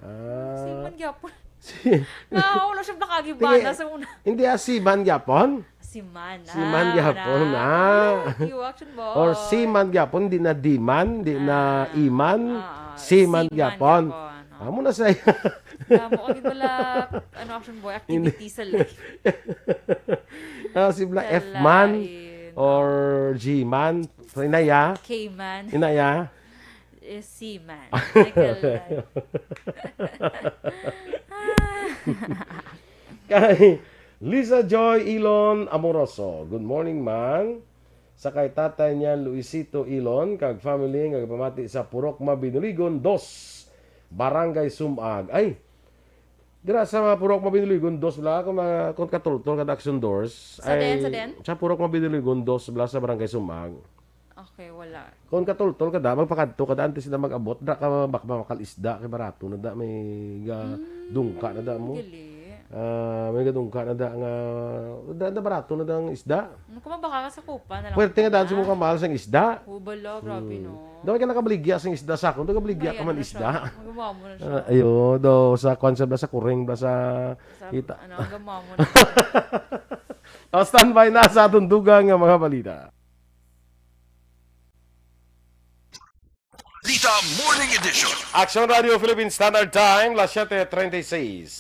Ah. Seaman gyapon. Si Nga, wala siya nakagibana Hindi, sa una. hindi, ah, seaman gyapon? Seaman, Seaman ah, gyapon, wala. ah. Thank you, Action Boy. Or seaman gyapon, di na diman, di na Ah, iman, ah, ah. seaman Seaman gyapon. gyapon, oh. Amo na sa Damo ka gid wala, ano, Action Boy, Hindi. activity sa life. Ah, si Bla Kalain. F-man or G-man. Inaya. K-man. Inaya. Eh, seaman. Ay, kalain. Kay Lisa Joy Ilon Amoroso. Good morning, man. Sa kay tatay niya, Luisito Ilon, kag family nga gapamati sa Purok Mabinoligon dos, Barangay Sumag. Ay, dira sa Purok Mabinoligon dos, wala ako mga, kung katultol ka Action Doors. Sa Ay, den, sa den? Sa Purok Mabinoligon dos, wala sa Barangay Sumag. Okay, wala. Kung katultol ka da, magpakadto ka da, antes na mag-abot, da ka bak-, makal-isda, kay barato na da, may ga-, Hmm, dungka na da mo. Gali. Ah, may gadungka na da nga, da, da barato na da ang isda. Ano ka, mabaka ka sa kupa na lang Puwerte nga daan sa na. Mong kamahal sang isda. Oh, bala, grabe, Hmm. no? Daw ka nakabaligya sang isda sa akon, nakabaligya ka Mayan man na siya. Isda. Magagawa mo na siya. Ah, ayo, do, sa kwan sa, sa kuring, sa Sa, kita. Ano, ang gamaw mo na. O, standby na sa atong dugang nga mga balita. Balita Morning Edition. Action Radio Philippine Standard Time, las siete treinta y seis.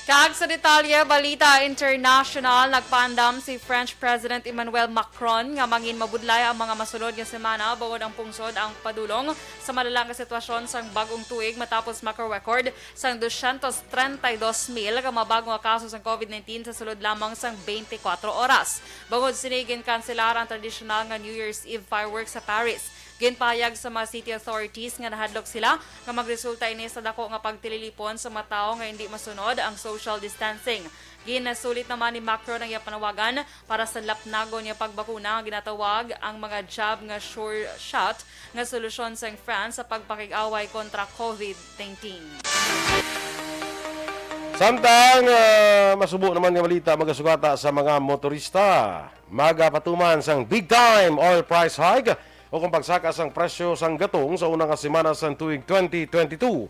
Kag sa detalye, balita international, nagpaandam si French President Emmanuel Macron nga mangin mabudlay ang mga masunod nga semana bangod ang pungsod ang padulong sa malala nga sitwasyon sang bag-ong tuig matapos maka-record sang dosyentos trenta y dos mil ka mga bag-o nga kaso sang covid nineteen sa sulod lamang sang twenty-four oras. Bangod sini, ginkanselar ang tradisyonal nga New Year's Eve fireworks sa Paris. Ginpahayag sa mga city authorities nga nahadlok sila nga magresulta ini sa dako nga pagtililipon sa mga tawo nga indi masunod ang social distancing. Ginasulit naman ni Macron ang iyang panawagan para sa lapnagon nga pagbakuna nga ginatawag ang mga jab nga sure shot nga solusyon sang France sa pagpakig-away kontra covid nineteen. Samtang, ah, masubo naman nga balita, magasugata sa mga motorista. Magapatuman sang big time oil price hike o kung pagsaka sang presyo sang gatong sa una nga semana sang tuig twenty twenty-two.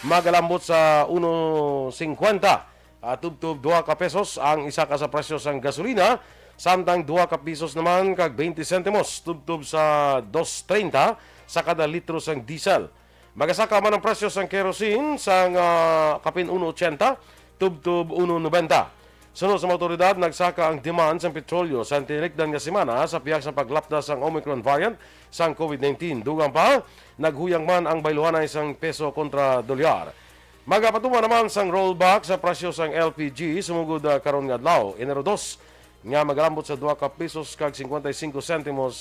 Magalambot sa uno singkwenta, ah, tubtob dua ka pesos ang isaka sa presyo sang gasolina, samtang dua ka pesos naman kag twenty sentimos tubtob sa dos treinta sa kada litro sang diesel. Magasaka man ang presyo sang kerosene sang, ah, kapin uno ochenta tubtob uno noventa. Suno sa mga awtoridad, nagsaka ang demand sang petrolyo sa tinikdan nga semana sa pihak sa paglapda sang Omicron variant sang covid nineteen. Dugang pa, naghuyang man ang baylohanay sang peso kontra dolyar. Magapatuman naman sang rollback sa presyo sang L P G sumugod, ah, karon nga adlaw, Enero dos, nga magalambot sa dua ka pesos kag cincuenta y cinco sentimos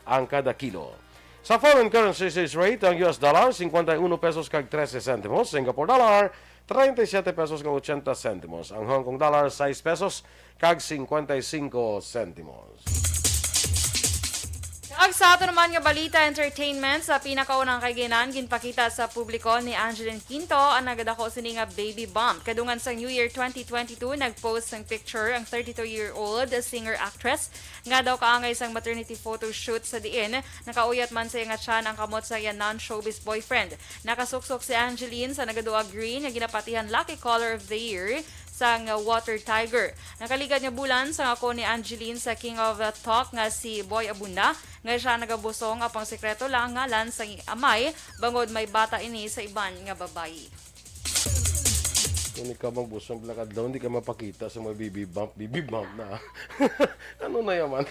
ang kada kilo. Sa foreign currency exchange rate, ang U S dollar, cincuenta y uno pesos kag trese sentimos, Singapore dollar, treinta y siete pesos kag ochenta sentimos, ang Hong Kong dollar, sais pesos kag cincuenta y cinco sentimos. Ag sa ato naman nga balita, entertainment, sa pinakaunang kaiginan, ginpakita sa publiko ni Angeline Quinto ang nagadako sini nga baby bump. Kadungan sa New Year twenty twenty-two, nag-post sang picture ang thirty-two-year-old singer-actress nga daw kaangay sang maternity photo shoot sa diin nakauyat man sa iya nga tiyan ang kamot sa iya non-showbiz boyfriend. Nakasuksok si Angeline sa nagaduha green nga ginapatihan lucky color of the year sang Water Tiger. Nakaligad nga bulan sang ako ni Angeline sa King of Talk nga si Boy Abunda, nga siya nagabusong apang sekreto lang ang ngalan sang amay bangod may bata ini sa iban nga babayi. Kung ikaw magbusong pila ka adlaw, hindi ka mapakita sa mga baby bump, baby bump na. Ano na yaman?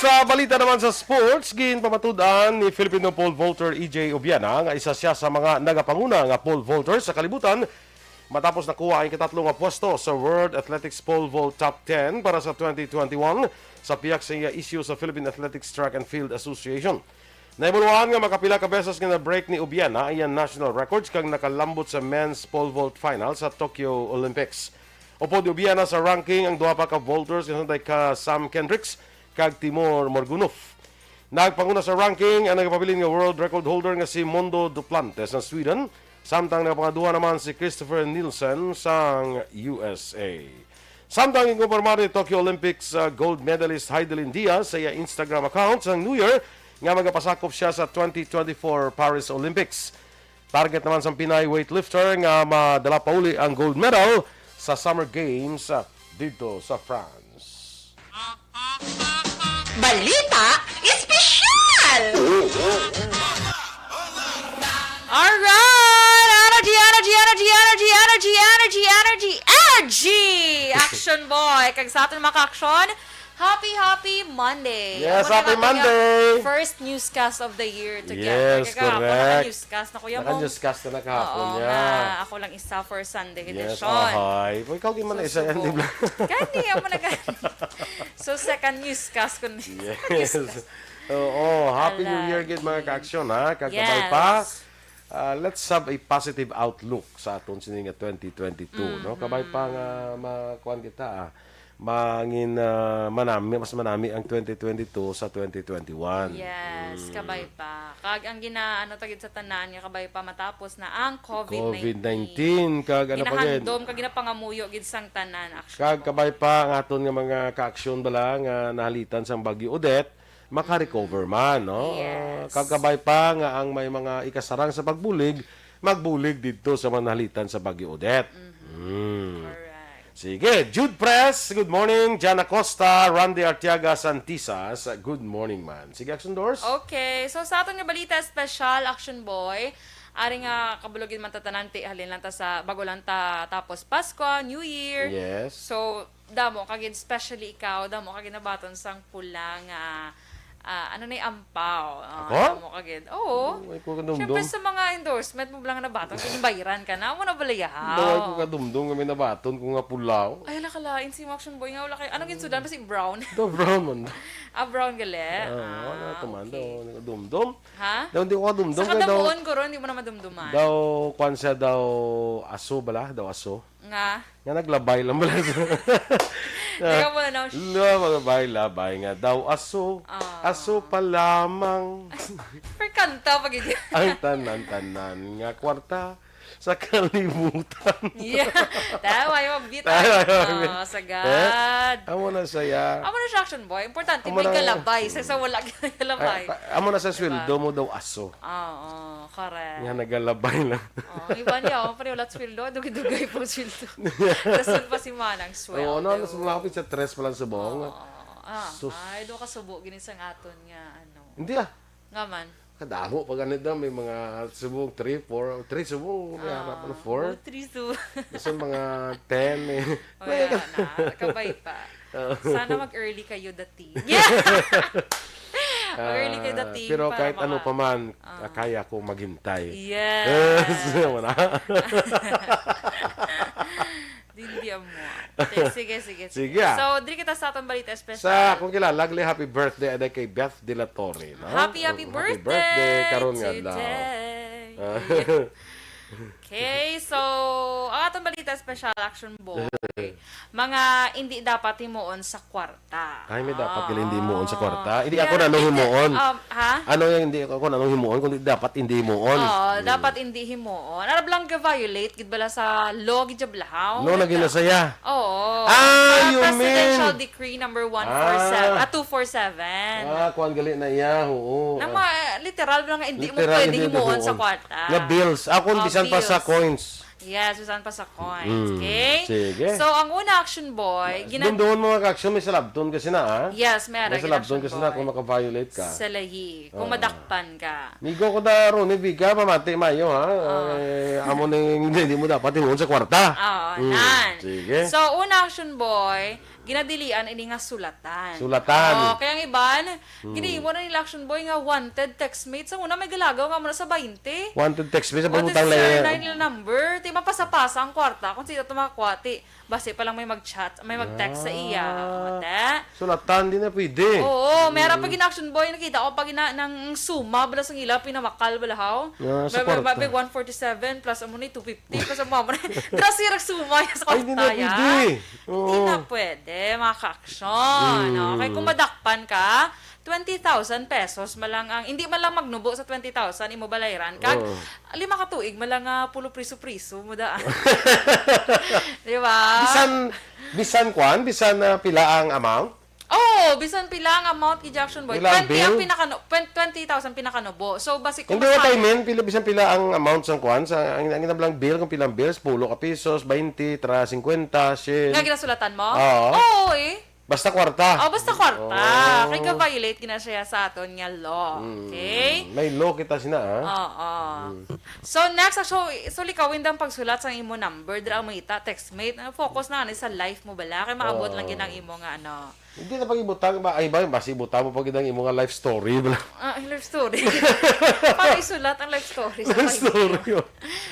Sa balita naman sa sports, ginpamatud-an ni Filipino pole vaulter E J Obiena nga isa siya sa mga nagapanguna nga pole vaulter sa kalibutan matapos nakuha ang ikatatlo nga pwesto sa World Athletics Pole Vault Top ten para sa twenty twenty-one sa pihak sa iya isyu sa Philippine Athletics Track and Field Association. Nahibaluan nga makapila ka beses nga na-break ni Obiena ang iyang national records kag nakalambot sa men's pole vault final sa Tokyo Olympics. Upod ni Obiena sa ranking ang duha pa ka vaulters nga sanday ka Sam Kendricks kag Timur Murgunov. Nagpanguna sa ranking ang nagapabilin nga world record holder nga si Mondo Duplantes sa Sweden, samtang nagapangaduha naman si Christopher Nielsen sang U S A. Samtang ginkumpirmar ni Tokyo Olympics, uh, gold medalist Heidelin Diaz sa iya Instagram account sang New Year nga magapasakop siya sa twenty twenty-four Paris Olympics. Target naman sang Pinay weightlifter nga madala pa uli ang gold medal sa Summer Games, uh, didto sa France. Balita Espesyal! Alright! Energy, energy, energy, energy, energy, energy, energy, energy, energy! Action boy! Kag sa aton mga ka-action, happy, happy Monday! Yes, happy Monday! First newscast of the year together. Yes, correct. Newscast na, Kuya Mong. Naka-newscast ka na kahapon, yeah. Oo nga, ako lang isa for Sunday edition. Yes, ahay. Uy, ikaw, di man na isa yan, di ba? Gani, amo na gani. So, second newscast ko ni. Yes. Oo, Happy New Year gid, mga ka-action, ha? Kag kabay pa, ah, let's have a positive outlook sa aton sini nga twenty twenty-two, no? Kabay pa nga makuan kita, ah, mangin, ah, manami, mas manami ang twenty twenty-two sa twenty twenty-one. Yes, Mm. kabay pa. Kag ang ginaano ta gid sa tanan nga kabay pa matapos na ang COVID nineteen. COVID nineteen, kag ano pa gid? Ginahandom, kag ginapangamuyo gid sang tanan, actually. Kag kabay pa ang aton nga mga kaaksyon bala nga nahalitan sang Bagyo Odette, maka-recover man, no? Ah, Yes. kag kabay pa nga ang may mga ikasarang sa pagbulig, magbulig didto sa mga nahalitan sa Bagyo Odette. Mm. Correct. Sige, Jude Press, good morning. Jan Acosta, Randy Artiaga Santisas, good morning man. Sige, Action Doors. Okay, so sa aton nga balita espesyal, Action Boy, ari nga kabulo gid man ta tanan, ti halin lang ta sa bago lang ta tapos Pasko, New Year. Yes. So, damo ka gid, especially ikaw, damo ka gid nabaton sang pula nga, ah, ano ni, ampaw. Ah, Ako? Damo ka gid. Oo. Ay, ko kadumdum. Siyempre, sa mga endorsement mo lang nabaton, kung bayran ka na, amo na bala yahaw. Daw ay ko kadumdum nga may nabaton ko nga pulaw. Ay, hala, kalain si Action Boy nga wala kay, ano ginsudan ba si Brown? Daw brown man. Ah, brown gali? Ah, Ah, wala to man. Daw, okay. Hindi ko dumdum. Ha? Daw, hindi ko kadumdum. Sa kay daw, kadamuon ko ron, hindi mo na madumduman. Daw, kwan siya daw, aso bala? Daw aso? Nga? Nga naglabay lang bala sa Teka muna, no? Lo, maglabay-labay nga daw aso. Ah. Aso pa lamang. Per kanta pag Ang tanan-tanan nga kwarta sa kalibutan. Yeah. Tawa yung beat. Tawa yung beat. Oh, sagad. Eh? Amo na siya. Amo na siya, Action Boy. Importante, Amo may na galabay. Sa, sa wala galabay. Ay, pa- amo na sa Diba? Sweldo mo daw aso. Oo, correct. Nga nagalabay lang. Oh, ang iba niya, oh, pare, wala sweldo, dugay-dugay pang sweldo. Dason pa si Manang sweldo. Oo, no, mas malapit sa tres pa lang subong. Oo. Ah, Sus. Ay, do ka subo, gini sa aton nga, ano. Hindi ah. Nga man. Kadamo pa ganit daw, may mga subong three, four, three subong, may Ah, harap na four. Oh, three subong. Basta mga ten eh. Wala na, kabay pa. Oo. Sana mag-early kayo dati. Yeah! Mag-early kayo Ah, dati pero para kahit ano maka- pa man, Ah. kaya ko maghintay. Yes. Yes, wala. Hindi amo. Sige, sige, sige, sige. Sige, ah. So, diri kita sa aton balita espesyal. Sa akong kilala, gali, happy birthday, aday kay Beth de la Torre, no? Happy, happy Oh, happy birthday birthday, karon nga adlaw. Today. Ah. Okay, so, ang aton balita espesyal, Action Boy, mga hindi dapat himuon sa kwarta. Ay, may dapat gali hindi himuon sa kwarta. Hindi ako Pero na nung hindi, himuon. um, ha? Ano yung hindi ako na nung himuon, kundi dapat hindi himuon. Oo, Hmm. dapat hindi himuon. Ano lang ga-violate, gid bala sa law, gid jablahaw. No, naging nasaya. Oo. Ah, Sa you Presidential mean- Decree number one four seven, Ah. ah, two four seven. Ah, kuwan gali na iya, oo. Na ma-, literal lang nga hindi mo Literal, pwede hindi himuon sa himuon. Kwarta. Nga bills. Ako, Ah, bisan pa sa bills. Coins. Yes, bisan pa sa coins. Mm, Okay? sige. So, ang una, Action Boy, gina- Dumduon mo nga action, may salabton kasi na, ha? Yes, may May arag salabton action kasi na boy. Kung maka-violate ka. Sa lahi, kung Oo. madakpan ka. Migo ko da, Ronnie Viga, pamati mayo, ha? Ah. Eh, amo na yung hindi, hindi mo dapat himuon sa kwarta. Oo, Mm, nan. sige. So, una, Action Boy, ginadilian ini nga sulatan. Sulatan. Oo, kaya ang iban, Hmm. ginahimo na nila, Action Boy, nga wanted textmate. Sa una, may galagaw nga muna sa bainte. Wanted textmate sa Wanted pagutang sir, layo. Nine nila number. Ti mapasa-pasa ang kwarta. Kung sino tumakwa, ti basi pa lang may mag-chat, may mag-text sa iya. Ah. Mata. Sulatan, di na pwede. Oo, may ara pa Hmm. gina, Action Boy, nakita ko pa gina ng suma, bala sang ila, pinamakal, bala, haw? Ah, sa May, may, kwarta. may one forty-seven plus, amo ni two fifty. Di pa sa mga mo na. Drasirag sumay sa Ay, hindi na kwarta, ya. Pwede. Oo. Hindi na pwede, mga ka-action. Mm. Okay, kung madakpan ka, twenty thousand pesos malang ang, hindi man lang magnubo sa twenty thousand, imo balayran. Kag, Oo. lima ka tuig, malang, ah, pulo priso-priso mo daan. Di ba? Bisan, bisan kwan, bisan, ah, pila ang amount? Oh, bisan pila ang amount, Ejaction Boy. Pila ang Twenty ang bill? pinakano-, twen-, twenty thousand pinakanubo. So, basi kung Hindi, mas what I high mean, pila, bisan pila ang amount sang kwan, sa, ang, ang ginablang bill, kung pilang bills, pulo ka pesos, bainte, tra, singkwenta, syen. Nga ginasulatan mo? Oo. Oo, eh. Basta kwarta. Oh, basta kwarta. Oh. Kay ka-violate gina siya sa aton nga law. Mm. Okay? May law kita sina, ah. Oo. Mm. So, next, so, so likawin dang pagsulat sa imo number, dira mo ita, textmate. Ano, focus na nga ni sa life mo bala. Kay maabot lang Oo. gid ang imo nga, ano. Hindi na pag-ibutang ba? Ay, ba, mas ibutang mo pag ang imo nga life story, bala. Ah, ang life story. Para isulat ang life story sa Life kaibigan. story, oh.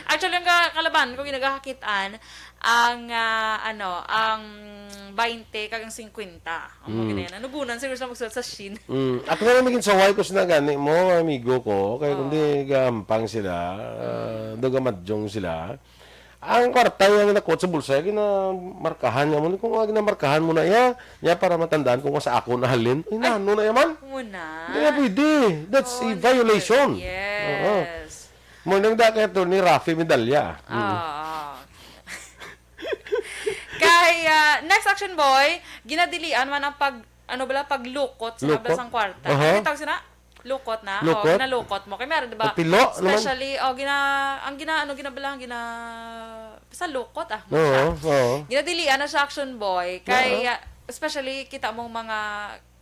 Actually, ang ka-, kalaban ko, ginagahakitan, ang, ah, ano, ang bainte kag ang singkwenta. Ang mga Mm. ganyan. Nanugunan siguro sa magsulat sa shin. Mm. Ako na lang maging saway ko sina gani mo, amigo ko. Kaya Oo. kundi gahampang sila, ah, Mm. daw gamadyong sila. Ang kwarta nga ginakuha sa bulsa, ginamarkahan niya mo. Kung nga ginamarkahan mo na iya, niya para matandaan kung sa ako na halin. Ay, Ay. nano na iya man? Muna. Hindi na pwede. That's Oh, a hindi violation. pwede. Oo. Yes. Mo nang da kay Attorney Rafi Medalla. Mm. Oo. Kay, ah, next action boy, ginadilian man ang pag, ano bala, paglukot sa Lukot? ablas ang kwarta. Aha. Ano tawag sina? Lukot na? Lukot? O, ginalukot mo. Kay meron, di ba? Pagpilo naman. Especially, o, gina, ang gina, ano, gina bala, ang gina, basta lukot, ah, Oo, basta. oo. Ginadilian na siya, action boy. Kay, Oo. ah, especially, kita mong mga,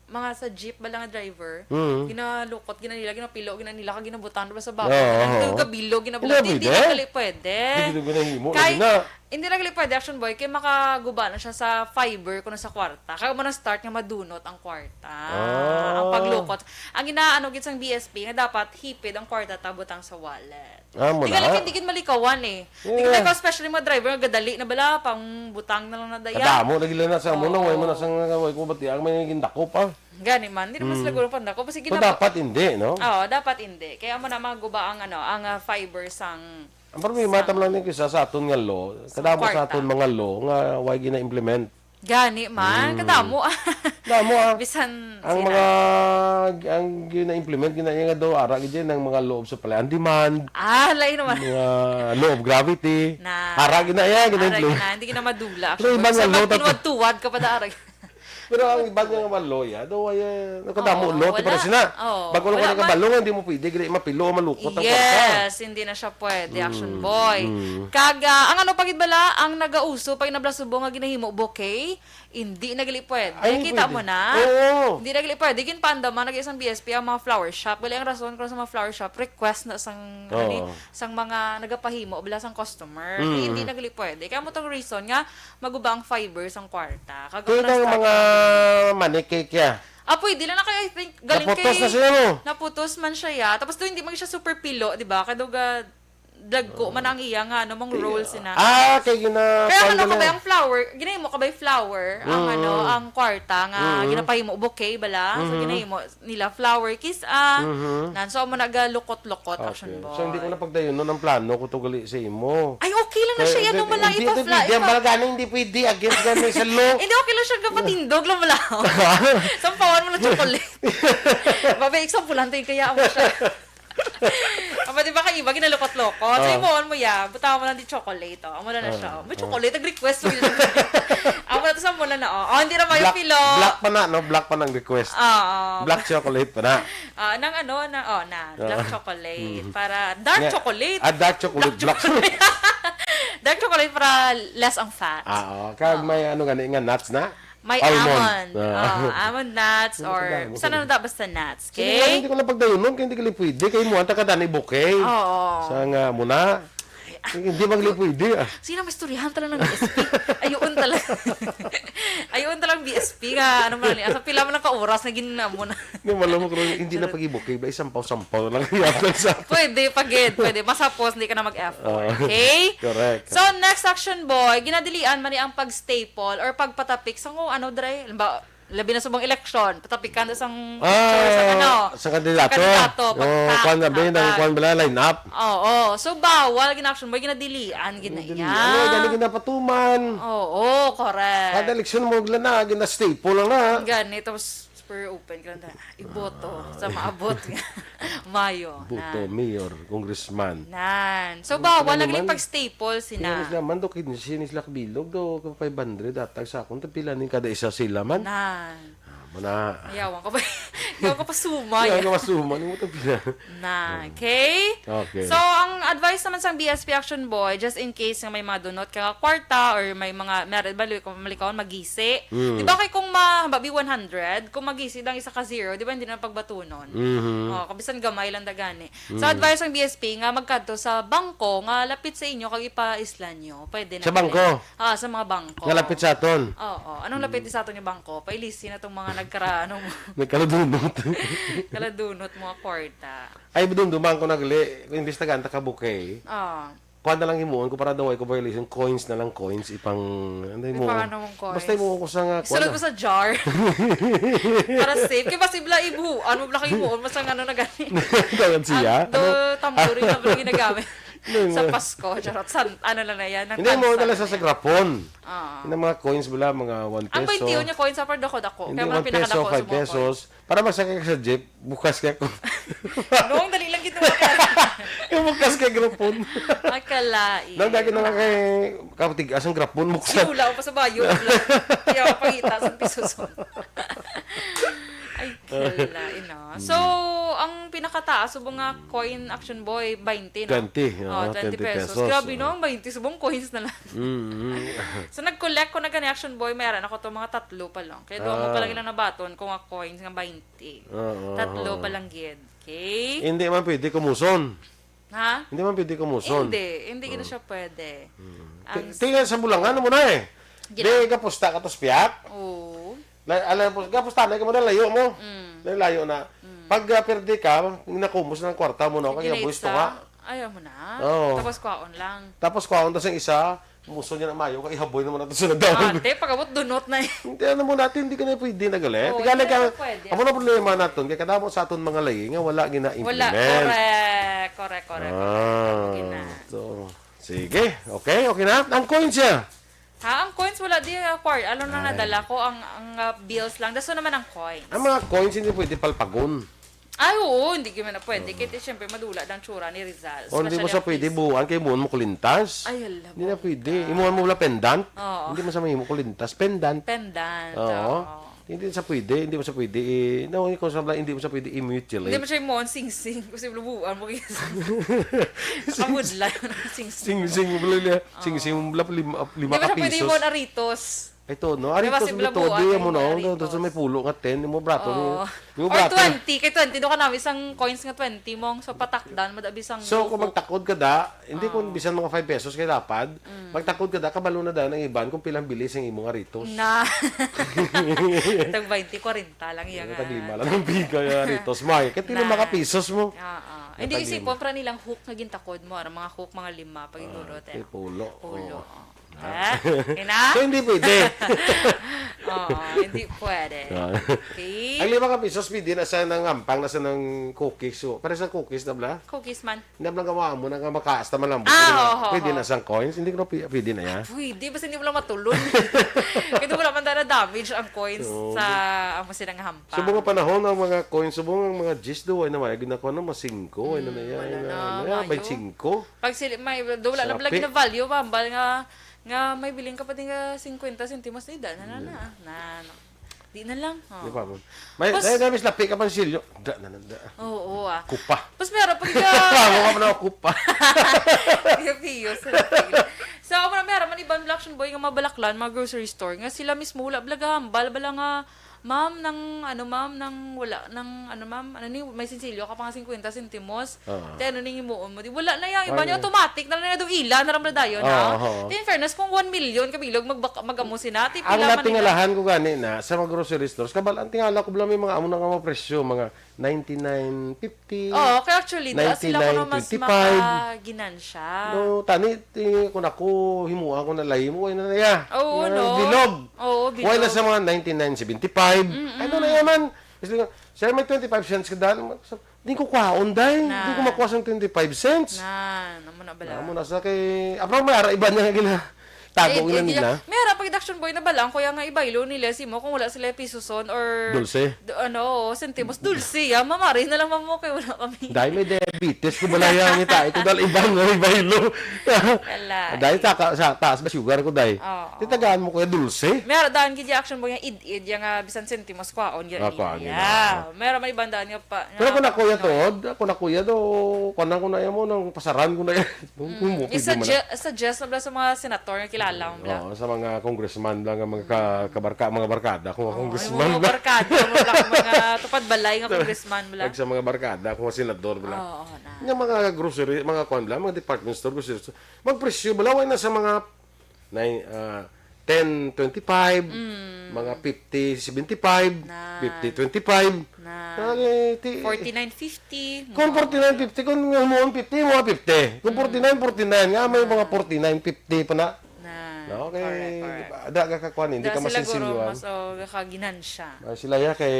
mga sa jeep bala nga driver, Mm. ginalukot, ginanila, ginapilo, ginanila, kag ginabutang, di ba, sa baba? Oo, Ginanila, oo. Kabilo, ginabutang. Hindi na Hindi, pwede. hindi na gali pwede. Hindi pwede ginahimo, Kay, hindi na. hindi na gali pwede, action boy, kay makaguba na siya sa fiber kuno sa kwarta. Kaya mo na start nga madunot ang kwarta. Ah. Ang paglukot. Ang ginaano gid sang B S P nga dapat hipid ang kwarta ta butang sa wallet. Ah, mo Di na? gali, hindi gid malikawan eh. Di Yeah. gali ko, especially mga driver, nga gadali na bala, pang butang na lang na daya. Kadamo lagi lang na sa amo, no? Way mo na Oo. sang, way ko bati, ang may gindakop, ah. Gani man, di naman Mm. sila guro pandakop. Kasi So, ginaba- dapat hindi, no? Oo, dapat hindi. Kaya mo na maguba ang, ano, ang, ah, fiber sang Ang problema, sa tam lang ni kisa sa aton nga law, sa kadamo sa kwarta. aton mga law nga way gina-implement. Gani man, Mm. kadamo. Damo, ah. Bisan Ang sina. mga, ang gina-implement, gina-, nga daw, ara, gid yan, ang mga law of supply and demand, Ah, lain naman. mga law of gravity. Na. Ara, gina-, yan, Ara, gina-implement. gina-, hindi gina madula. Pero iba nga Sa law, magtuwad-tuwad ka pa, da, ara. Pero ang iba nga mga law, ya, daw, ay, eh, nakadamo Oo, law, ti wala. para sina. Oo, Bago lang wala ka man. nakabalong, hindi mo pwede, gina-, mapilo, malukot ang kwarta. Yes, hindi na siya pwede, action Mm, boy. mm. Kag, ah, ang ano pa gid bala, ang nagauso pa gid na bala subong nga ginahimo bouquet, hindi na gali pwede. Ay, hindi Kita pwede. mo na? Oo. Hindi na gali pwede. Ginpaandam man, nag-isang B S P ang mga flower shop. Gali ang rason ko sa mga flower shop, request na sang, ano ni, Oo. sang mga nagapahimo, bala sang customer. Mm. Hindi na gali pwede. Kaya mo tong reason nga, maguba ang fiber sang kwarta. Kag Kaya ang nang start mga money cake, ya. Ah, pwede lang na kaya, I think, galing Naputos kay na siya, no? Naputos man siya, ya. Tapos doon, hindi man siya super pilo, di ba? Kaya daw ga-, dagko man ang iya nga, ano, mong Ti-, roll sina. ah, kay gina-, Kaya kuwan ano ka gina- ba yung flower? Ginahimo ka ba yung flower? Ang Mm. ano, ang kwarta nga Mm. ginapahimo bouquet bala. So, Mhm. ginahimo nila flower kiss, ah. Mhm. Nan, so, amo nagalukot-lukot, Okay. action boy. So, hindi ko na pagdayon nun ang plano ko to gali sa imo. Ay, okay lang na Kaya, siya, yan ang hindi, wala hindi, ipa-fly, hindi, ang ipa- balagana, hindi pwede, against gani sa law. Hindi, okay lang siya, kapatindog lang wala. Sampawan mo ng chocolate. Babe, example lang, tayo kaya mo siya. Aba, di ba, kay iba, ginalukot-lukot? So, Ah. imuon mo, ya. Butangan mo lang di chocolate, oh. Amo na na siya, Ah, oh. May ah. chocolate, nag-request mo yun. Amo na to sa mula na, oh. Oh, hindi na mayo Black, pilo. black pa na, no? Black pa nang request. Oo. Black chocolate pa na. Ah, nang ano, na, oh, na, black Ah. chocolate. Mm. Para dark Nga, chocolate. ah, dark chocolate, Dark black chocolate. Dark chocolate para less ang fat. Ah, oh. Kag Oo. may ano gani nga nuts na? May Almond. almond. Ah. Oh, almond nuts Ano or ka ba? basta na da, basta nuts. Sige Okay? lang, hindi ko na pagdayunon, kaya hindi ka lang pwede. Kay mo, ang taga Danny Bouquet. Oo. Sa nga mo na. Hindi man lang pwede, ah. Sino may istoryahan talaga ng B S P? Ayun talaga. Ayun talaga B S P nga, ano man, asa pila man lang ka oras na gin-, mo na. Hindi, malamok rin, hindi na Charot. pag-ibukay. Ba, isampaw-sampaw na lang yata sa Pwede, pagid, pwede. Masapos, hindi ka na mag-effort. Ah, Okay? correct. So, next action, boy, ginadilian man ni ang pag-staple or pagpatapik sa kung ano, dre. Halimbawa, labi na sa mga eleksyon, patapikan na sang Ah, picture sa ano, sa kandidato. kandidato, Oh, pagtak, kwan na ba yun? Ang pagtak. kwan bala, line up? Oo. So, bawal, gina-action, boy, ginadilian, Ginadilian. ginaya. Ano, gani ginapatuman. Oo, correct. Kada eleksyon mo, gina, gina-staple lang na. Gani, tapos, Super open ka lang ta. Iboto sa maabot nga Mayo. Boto, Nan. mayor, congressman. Nan. So, Ano bawal pala na galing naman? pag-staple sina. Sinis naman, do, kid-, sinis lak bilog, do, five hundred, datag sa akong, tapila ning kada isa sila man. Nan. Ah, mana. Yawan ka pa, yawan ka pa sumay. Yawan ka pa sumay, mo tapila. Na, Hmm. okay? Okay. So, ang advice naman sang B S P Action Boy, just in case nga may mga dunot ka nga kwarta or may mga, meron ba, luwi ko, malikawan, magisi. Hmm. Di ba kay kung ma-, halimbawa, one hundred, kung magisi lang isa ka zero, di ba, hindi na pagbatunon? Mhm. Oh, kabisan gamay lang dagani. So, Hmm. advice sang B S P nga magkadto sa bangko nga lapit sa inyo kag ipaislan nyo. Pwede na Sa pala. bangko? Ah, sa mga bangko. Nga lapit sa aton? Oo. Anong lapit Hmm. sa aton yung bangko? Pailisi na tong mga nagkara-, anong Nagkaladunot. kaladunot, mga kwarta. Ay, dumduman ko na gali. Kung imbis tagaan ta ka bouquet, Ah. kuwan na lang himuon ko para daw ay ko violation. Coins na lang, coins. Ipang, ano Di himuon? pa ano mong coins. Basta himuon ko sa nga, Isulod kuwan mo na. sa jar. Para safe. Kaya mas ibla ibuhuan mo, bla kayo himuon mo sa nga ano na gani. Tawag siya? Ang do, Ano? tambourine na pala ginagamit. Sa Pasko, charot. San, ano lang na yan? Hindi mo Nagtansa dala na sa, sa yan. Grapon. Oo. Yung mga coins bala, mga one peso. Ang twenty yun yung coins, sa dako-dako. Hindi, Kaya mga one peso, pinakadako sa five mga pesos. Para magsakay ka sa jeep, bukas ka ko. Noong dali lang ginawa ka. Yung bukas ka grapon. Akalain. Nang dagi na nga kay kapatigas ang grapon, buksan. Sinula ko pa sa bayo. Kaya pangita sa pisos. Ay, kala, ina. So, ang pinakataas, subong nga coin, Action Boy, twenty, no? Twenty, Oh, oo, twenty twenty pesos. pesos, Grabe, oo. No? Ang twenty, subong coins na lang. Mm. So, nag-collect ko na gani, Action Boy, mayroon ako to mga tatlo pa lang. Kaya doon mo pa Ah. lang ilang nabaton ko nga coins nga twenty. Oo, Tatlo oo. pa lang gid. Okay? Hindi man pwede kumuson. Ha? Hindi man pwede kumuson. Hindi, hindi gid na Oo. siya pwede. Mm. Ang Ti-, tingnan sa bulangan mo na eh. Gina- Di, gapusta ka, tas piyak. Oo. La-, alam po, gapusta na ka mo na, layo mo. Mm. Na layo na. Mm. Pag, ah, perde ka, nakumos na ang kwarta mo, no? Sige Kaya na, buwis to Itza. nga. Ayaw mo na. Oo. Tapos kwaon lang. Tapos kwaon, tas ang isa, muso niya na mayo, kay ihaboy naman nato sa nagdaan. Ate, pag-abot dunot na eh. Hindi, ano mo natin, hindi ka na pwede na gali. Oo, Tigala hindi ka, na pwede. Amo na problema naton, kay kadamo sa aton mga layi nga wala Wala, gina-implement. correct, correct, correct, correct. Ah, Amo gina. so, sige, okay, okay na. Ang coins siya. Ha, ang coins wala di, ah, kwar-, ano na Ah. nadala ko, ang, ang, ah, bills lang. Daso naman ang coins. Ang mga coins hindi pwede palpagon. Ay, oo, hindi gyud man na pwede. Oo. Kaya, siyempre, madula ang tsura ni Rizal. O, hindi mo Especially sa ang pwede piso. buuan kay buuan mo kulintas. Ay, hala, Hindi na buta. pwede. Imuhan mo wala pendant. Oo. Hindi mo sa mahimo kulintas. Pendant. Pendant, Oo. oo. Hindi sa pwede, hindi mo sa pwede. Eh, no, ikaw sa bala, hindi mo sa pwede i-mutilate. Hindi mo siya imuhan sing-sing. Kasi lubuan mo kasi. Nakabudla yung sing-sing. Sing-sing mo bala niya. Oo. Sing-sing mo bala, lima, lima Hindi mo ka siya pwede pisos. imuhan aritos. Ito, no? Ari Diba, to sa simple method, buwan, di mo, no? simple Ito sa aritos. may pulo nga ten, mo brato, Oo. mo Or brato. twenty, kay twenty, do ka namin isang coins nga twenty mong, so patakdan, madabi sang So, kung buko. magtakod ka da, hindi kung Oo. bisan mga five pesos kay lapad, Mm. magtakod ka da, kabalo na da ng iban kung pilang bilis ang imong aritos. Na. Tag twenty, kwarenta lang iya Ano, nga. tag lima lang ang biga nga aritos mo, ay. Kaya Na. lima ka pisos mo. Oo. Ang Hindi, tag isipon, lima. para nilang hook nga gintakod mo, ang mga hook, mga lima, pag Ah, inurot, eh. kay pulo. Pulo, Oo. oo. Ah. Ah, ina? So, hindi pwede. Oo, hindi pwede. Ah. Okay. Ang lima ka pisos, pwede na sa nang ampang, na sa nang cookies. So, para sa cookies na bala? Cookies man. Hindi na bala gawa mo na nga makaas na malambot. Ah, Pwede na. oo, Pwede oo. na sang coins. Hindi ko na pwi-, pwede na yan. Pwede, basta hindi mo lang matulon. Kasi wala man dala damage ang coins Oo. sa amo sila nga hampang. Sa mga panahon, ang mga coins, sa mga, mga gis do, ay na may ginakuha na, masingko, ay na Mm, na yan, wala na, na, na, na, may bayo. singko. Pag sila, may, do, wala na Sapi. bala gina-value, mambal nga, nga may biling ka pa din nga fifty centimos, di, da, na, na, na, Mm. na, na. Di na lang, oh. Di pa mo. May, Tapos may, may, may lapi ka pang silyo. Da, na, na, da. Oo, ah. Kupa. Tapos meron pag ka- Tama ka pa na, kupa. Piyo-piyo sa lapi. So, ako na, meron man ibang Action Boy nga mabalaklan, mga grocery store, nga sila mismo wala bala gahambal, bala nga, "Ma'am, nang, ano, ma'am, nang wala, nang, ano, ma'am, ano ni, may sinsilyo ka pa nga fifty centimos." Oo. Te, ano ning himuon mo? Di, wala na yang iba Ay, niya, ay. automatic na lang na daw ila, na lang na dayon, Oo, ha? oo. Te, in fairness, kung one million kabilog, magbaka-, mag-amo sina, te, Ang pila man nila. natingalahan ko gani na sa mga grocery stores, kabal, ang tingala ko bala may mga amo na nga mga presyo, mga ninety-nine fifty, Oo, kaya actually, da sila ko na mas ninety-nine twenty-five. makaginansya. No, tani, ti, kung ako, himuha ko na lahi mo, ay na na ya. Oo, Nga no? bilog. Oo, Why na bilog. sa mga ninety-nine seventy-five? Mm-mm. Ano na yaman? Kasi nga, "Sir, may twenty-five cents ka daan." Di ko kwaon, day. Di ko Na. makuha sa twenty-five cents. Na, amo na bala. Amo na sa kay, abang may ara, iba niya nga gina-, tago Eh, na eh, di nila. na. May ara, pag Action Boy na bala, ang kuya nga ibaylo nila, si mo, kung wala sila pisoson or Dulce. d-, ano, sentimos, dulce, ya, mamari na lang, mamo, kay wala kami. Dahil may diabetes, kung wala yan, kita, ito dahil ibang nga ibaylo. Wala. Dahil sa, sa taas ba sugar ko, day? Oo. Titagaan mo, kuya, dulce? May ara, daan, gid, Action Boy, nga id-id, ya nga, bisan sentimos, kwaon, ya, Ah, kwaon, ya. yun, oo. May ara, may ibang daan nga pa, Pero nga, kung ako yan, no. tuod, kung ako yan, do, kuwan ko na yan mo, nang pasaran ko na yan. Kung, kung Mm, mo, pwede man na. i-suggest, suggest na bala sa mga senator nga kilala mo bala. Oo, sa mga congressman bala nga mga ka-, Mm. kabarka-, mga barkada, kung mga Oo, congressman mga bala. barkada, mga, mga tupad balay nga congressman bala. Kag sa mga barkada, kung mga senador bala. Oo, na. Nga mga grocery, mga kuwan bala, mga department store, grocery store. Magpresyo bala, wala na sa mga nine, ah, ten twenty-five, Mm. mga fifty seventy-five, Na. fifty twenty-five. Na. Kaya, ti-, Forty-nine fifty, Kung mga forty-nine fifty, kung nga mo fifty, mga fifty. Kung Mm. forty-nine, forty-nine. Nga may mga Na. forty-nine fifty pa na. Na. No? Kay, correct, correct. Da ka kakuan, hindi ka sila guro masinsilyohan. Mas, oh, ka ginansya. Ah, sila ya kay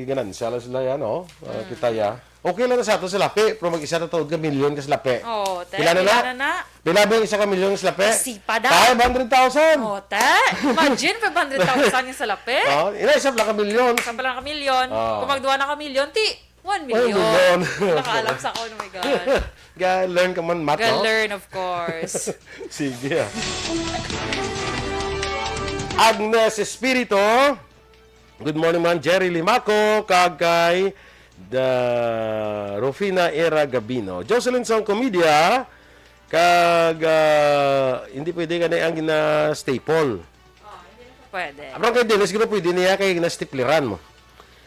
ganansya lang sila ya, no? Ah, hmm, kita ya. Okay lang na sa ato sila, pe, pero mag-isa na taod ka milyon ka sila, pe. Oh, te, pila na pila na? Na na? Pila ba yung isa ka milyon sa lapi? Sipa da. Five hundred thousand. Oh, te. Imagine, five hundred thousand yung sa lapi. Oh, ina, isa pala ka milyon. Isa pala ka milyon. Oh. Kung magduwa na ka milyon, ti, one million. One million. Nakaalam sa ako, oh my God. Ga-learn ka man, Matt, no? Ga-learn, of course. Sige, ah. Agnes Espirito. Good morning, man. Jerry Limaco, kag kay the Rufina Era Gabino. Jocelyn Song Comedia, kag, ah, hindi pwede ka na ang gina-staple. Pwede. Abang kay Dennis, gina pwede niya kay gina-stapleran mo.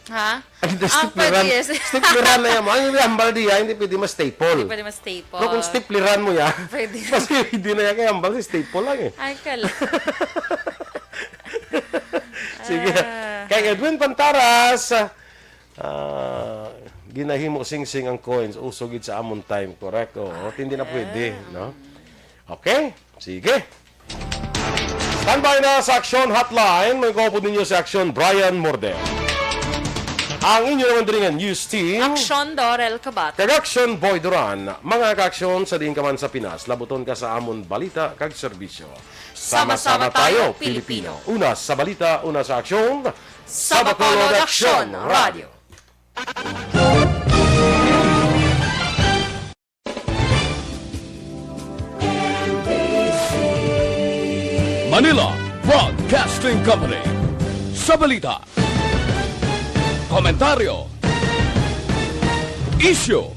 Ha? Ang Ah, gina-stapleran, pwede, yes. Stapleran na yan mo. Ang hambal diya, hindi pwede ma-staple. Hindi pwede ma-staple. Pero kung stapleran mo yan, pwede. Mas hindi na yan kay hambal si staple lang eh. Ay, kala. Sige. Ah. Kay Edwin Pantaras, ah, ginahimo singsing ang coins. Uso gid sa amon time, correct? Oo, hindi na pwede, ah, no? Okay, sige. Standby na sa Aksyon Hotline. May kaupod ninyo si Aksyon Brian Morde. Ang inyo naman diri nga news team. Aksyon Dorel Kabat. Kag Aksyon Boy Duran. Mga kaaksyon sa diin ka man sa Pinas, labuton ka sa amon balita kag serbisyo. Sama-sama tayo, Pilipino. Una sa balita, una sa aksyon. Sa Bacolod Aksyon Radio. Manila Broadcasting Company. Sa balita, komentaryo, isyu,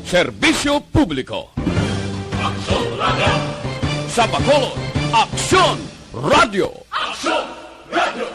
serbisyo publiko. Aksyon Radio. Sa Bacolod, Aksyon Radio. Aksyon Radio.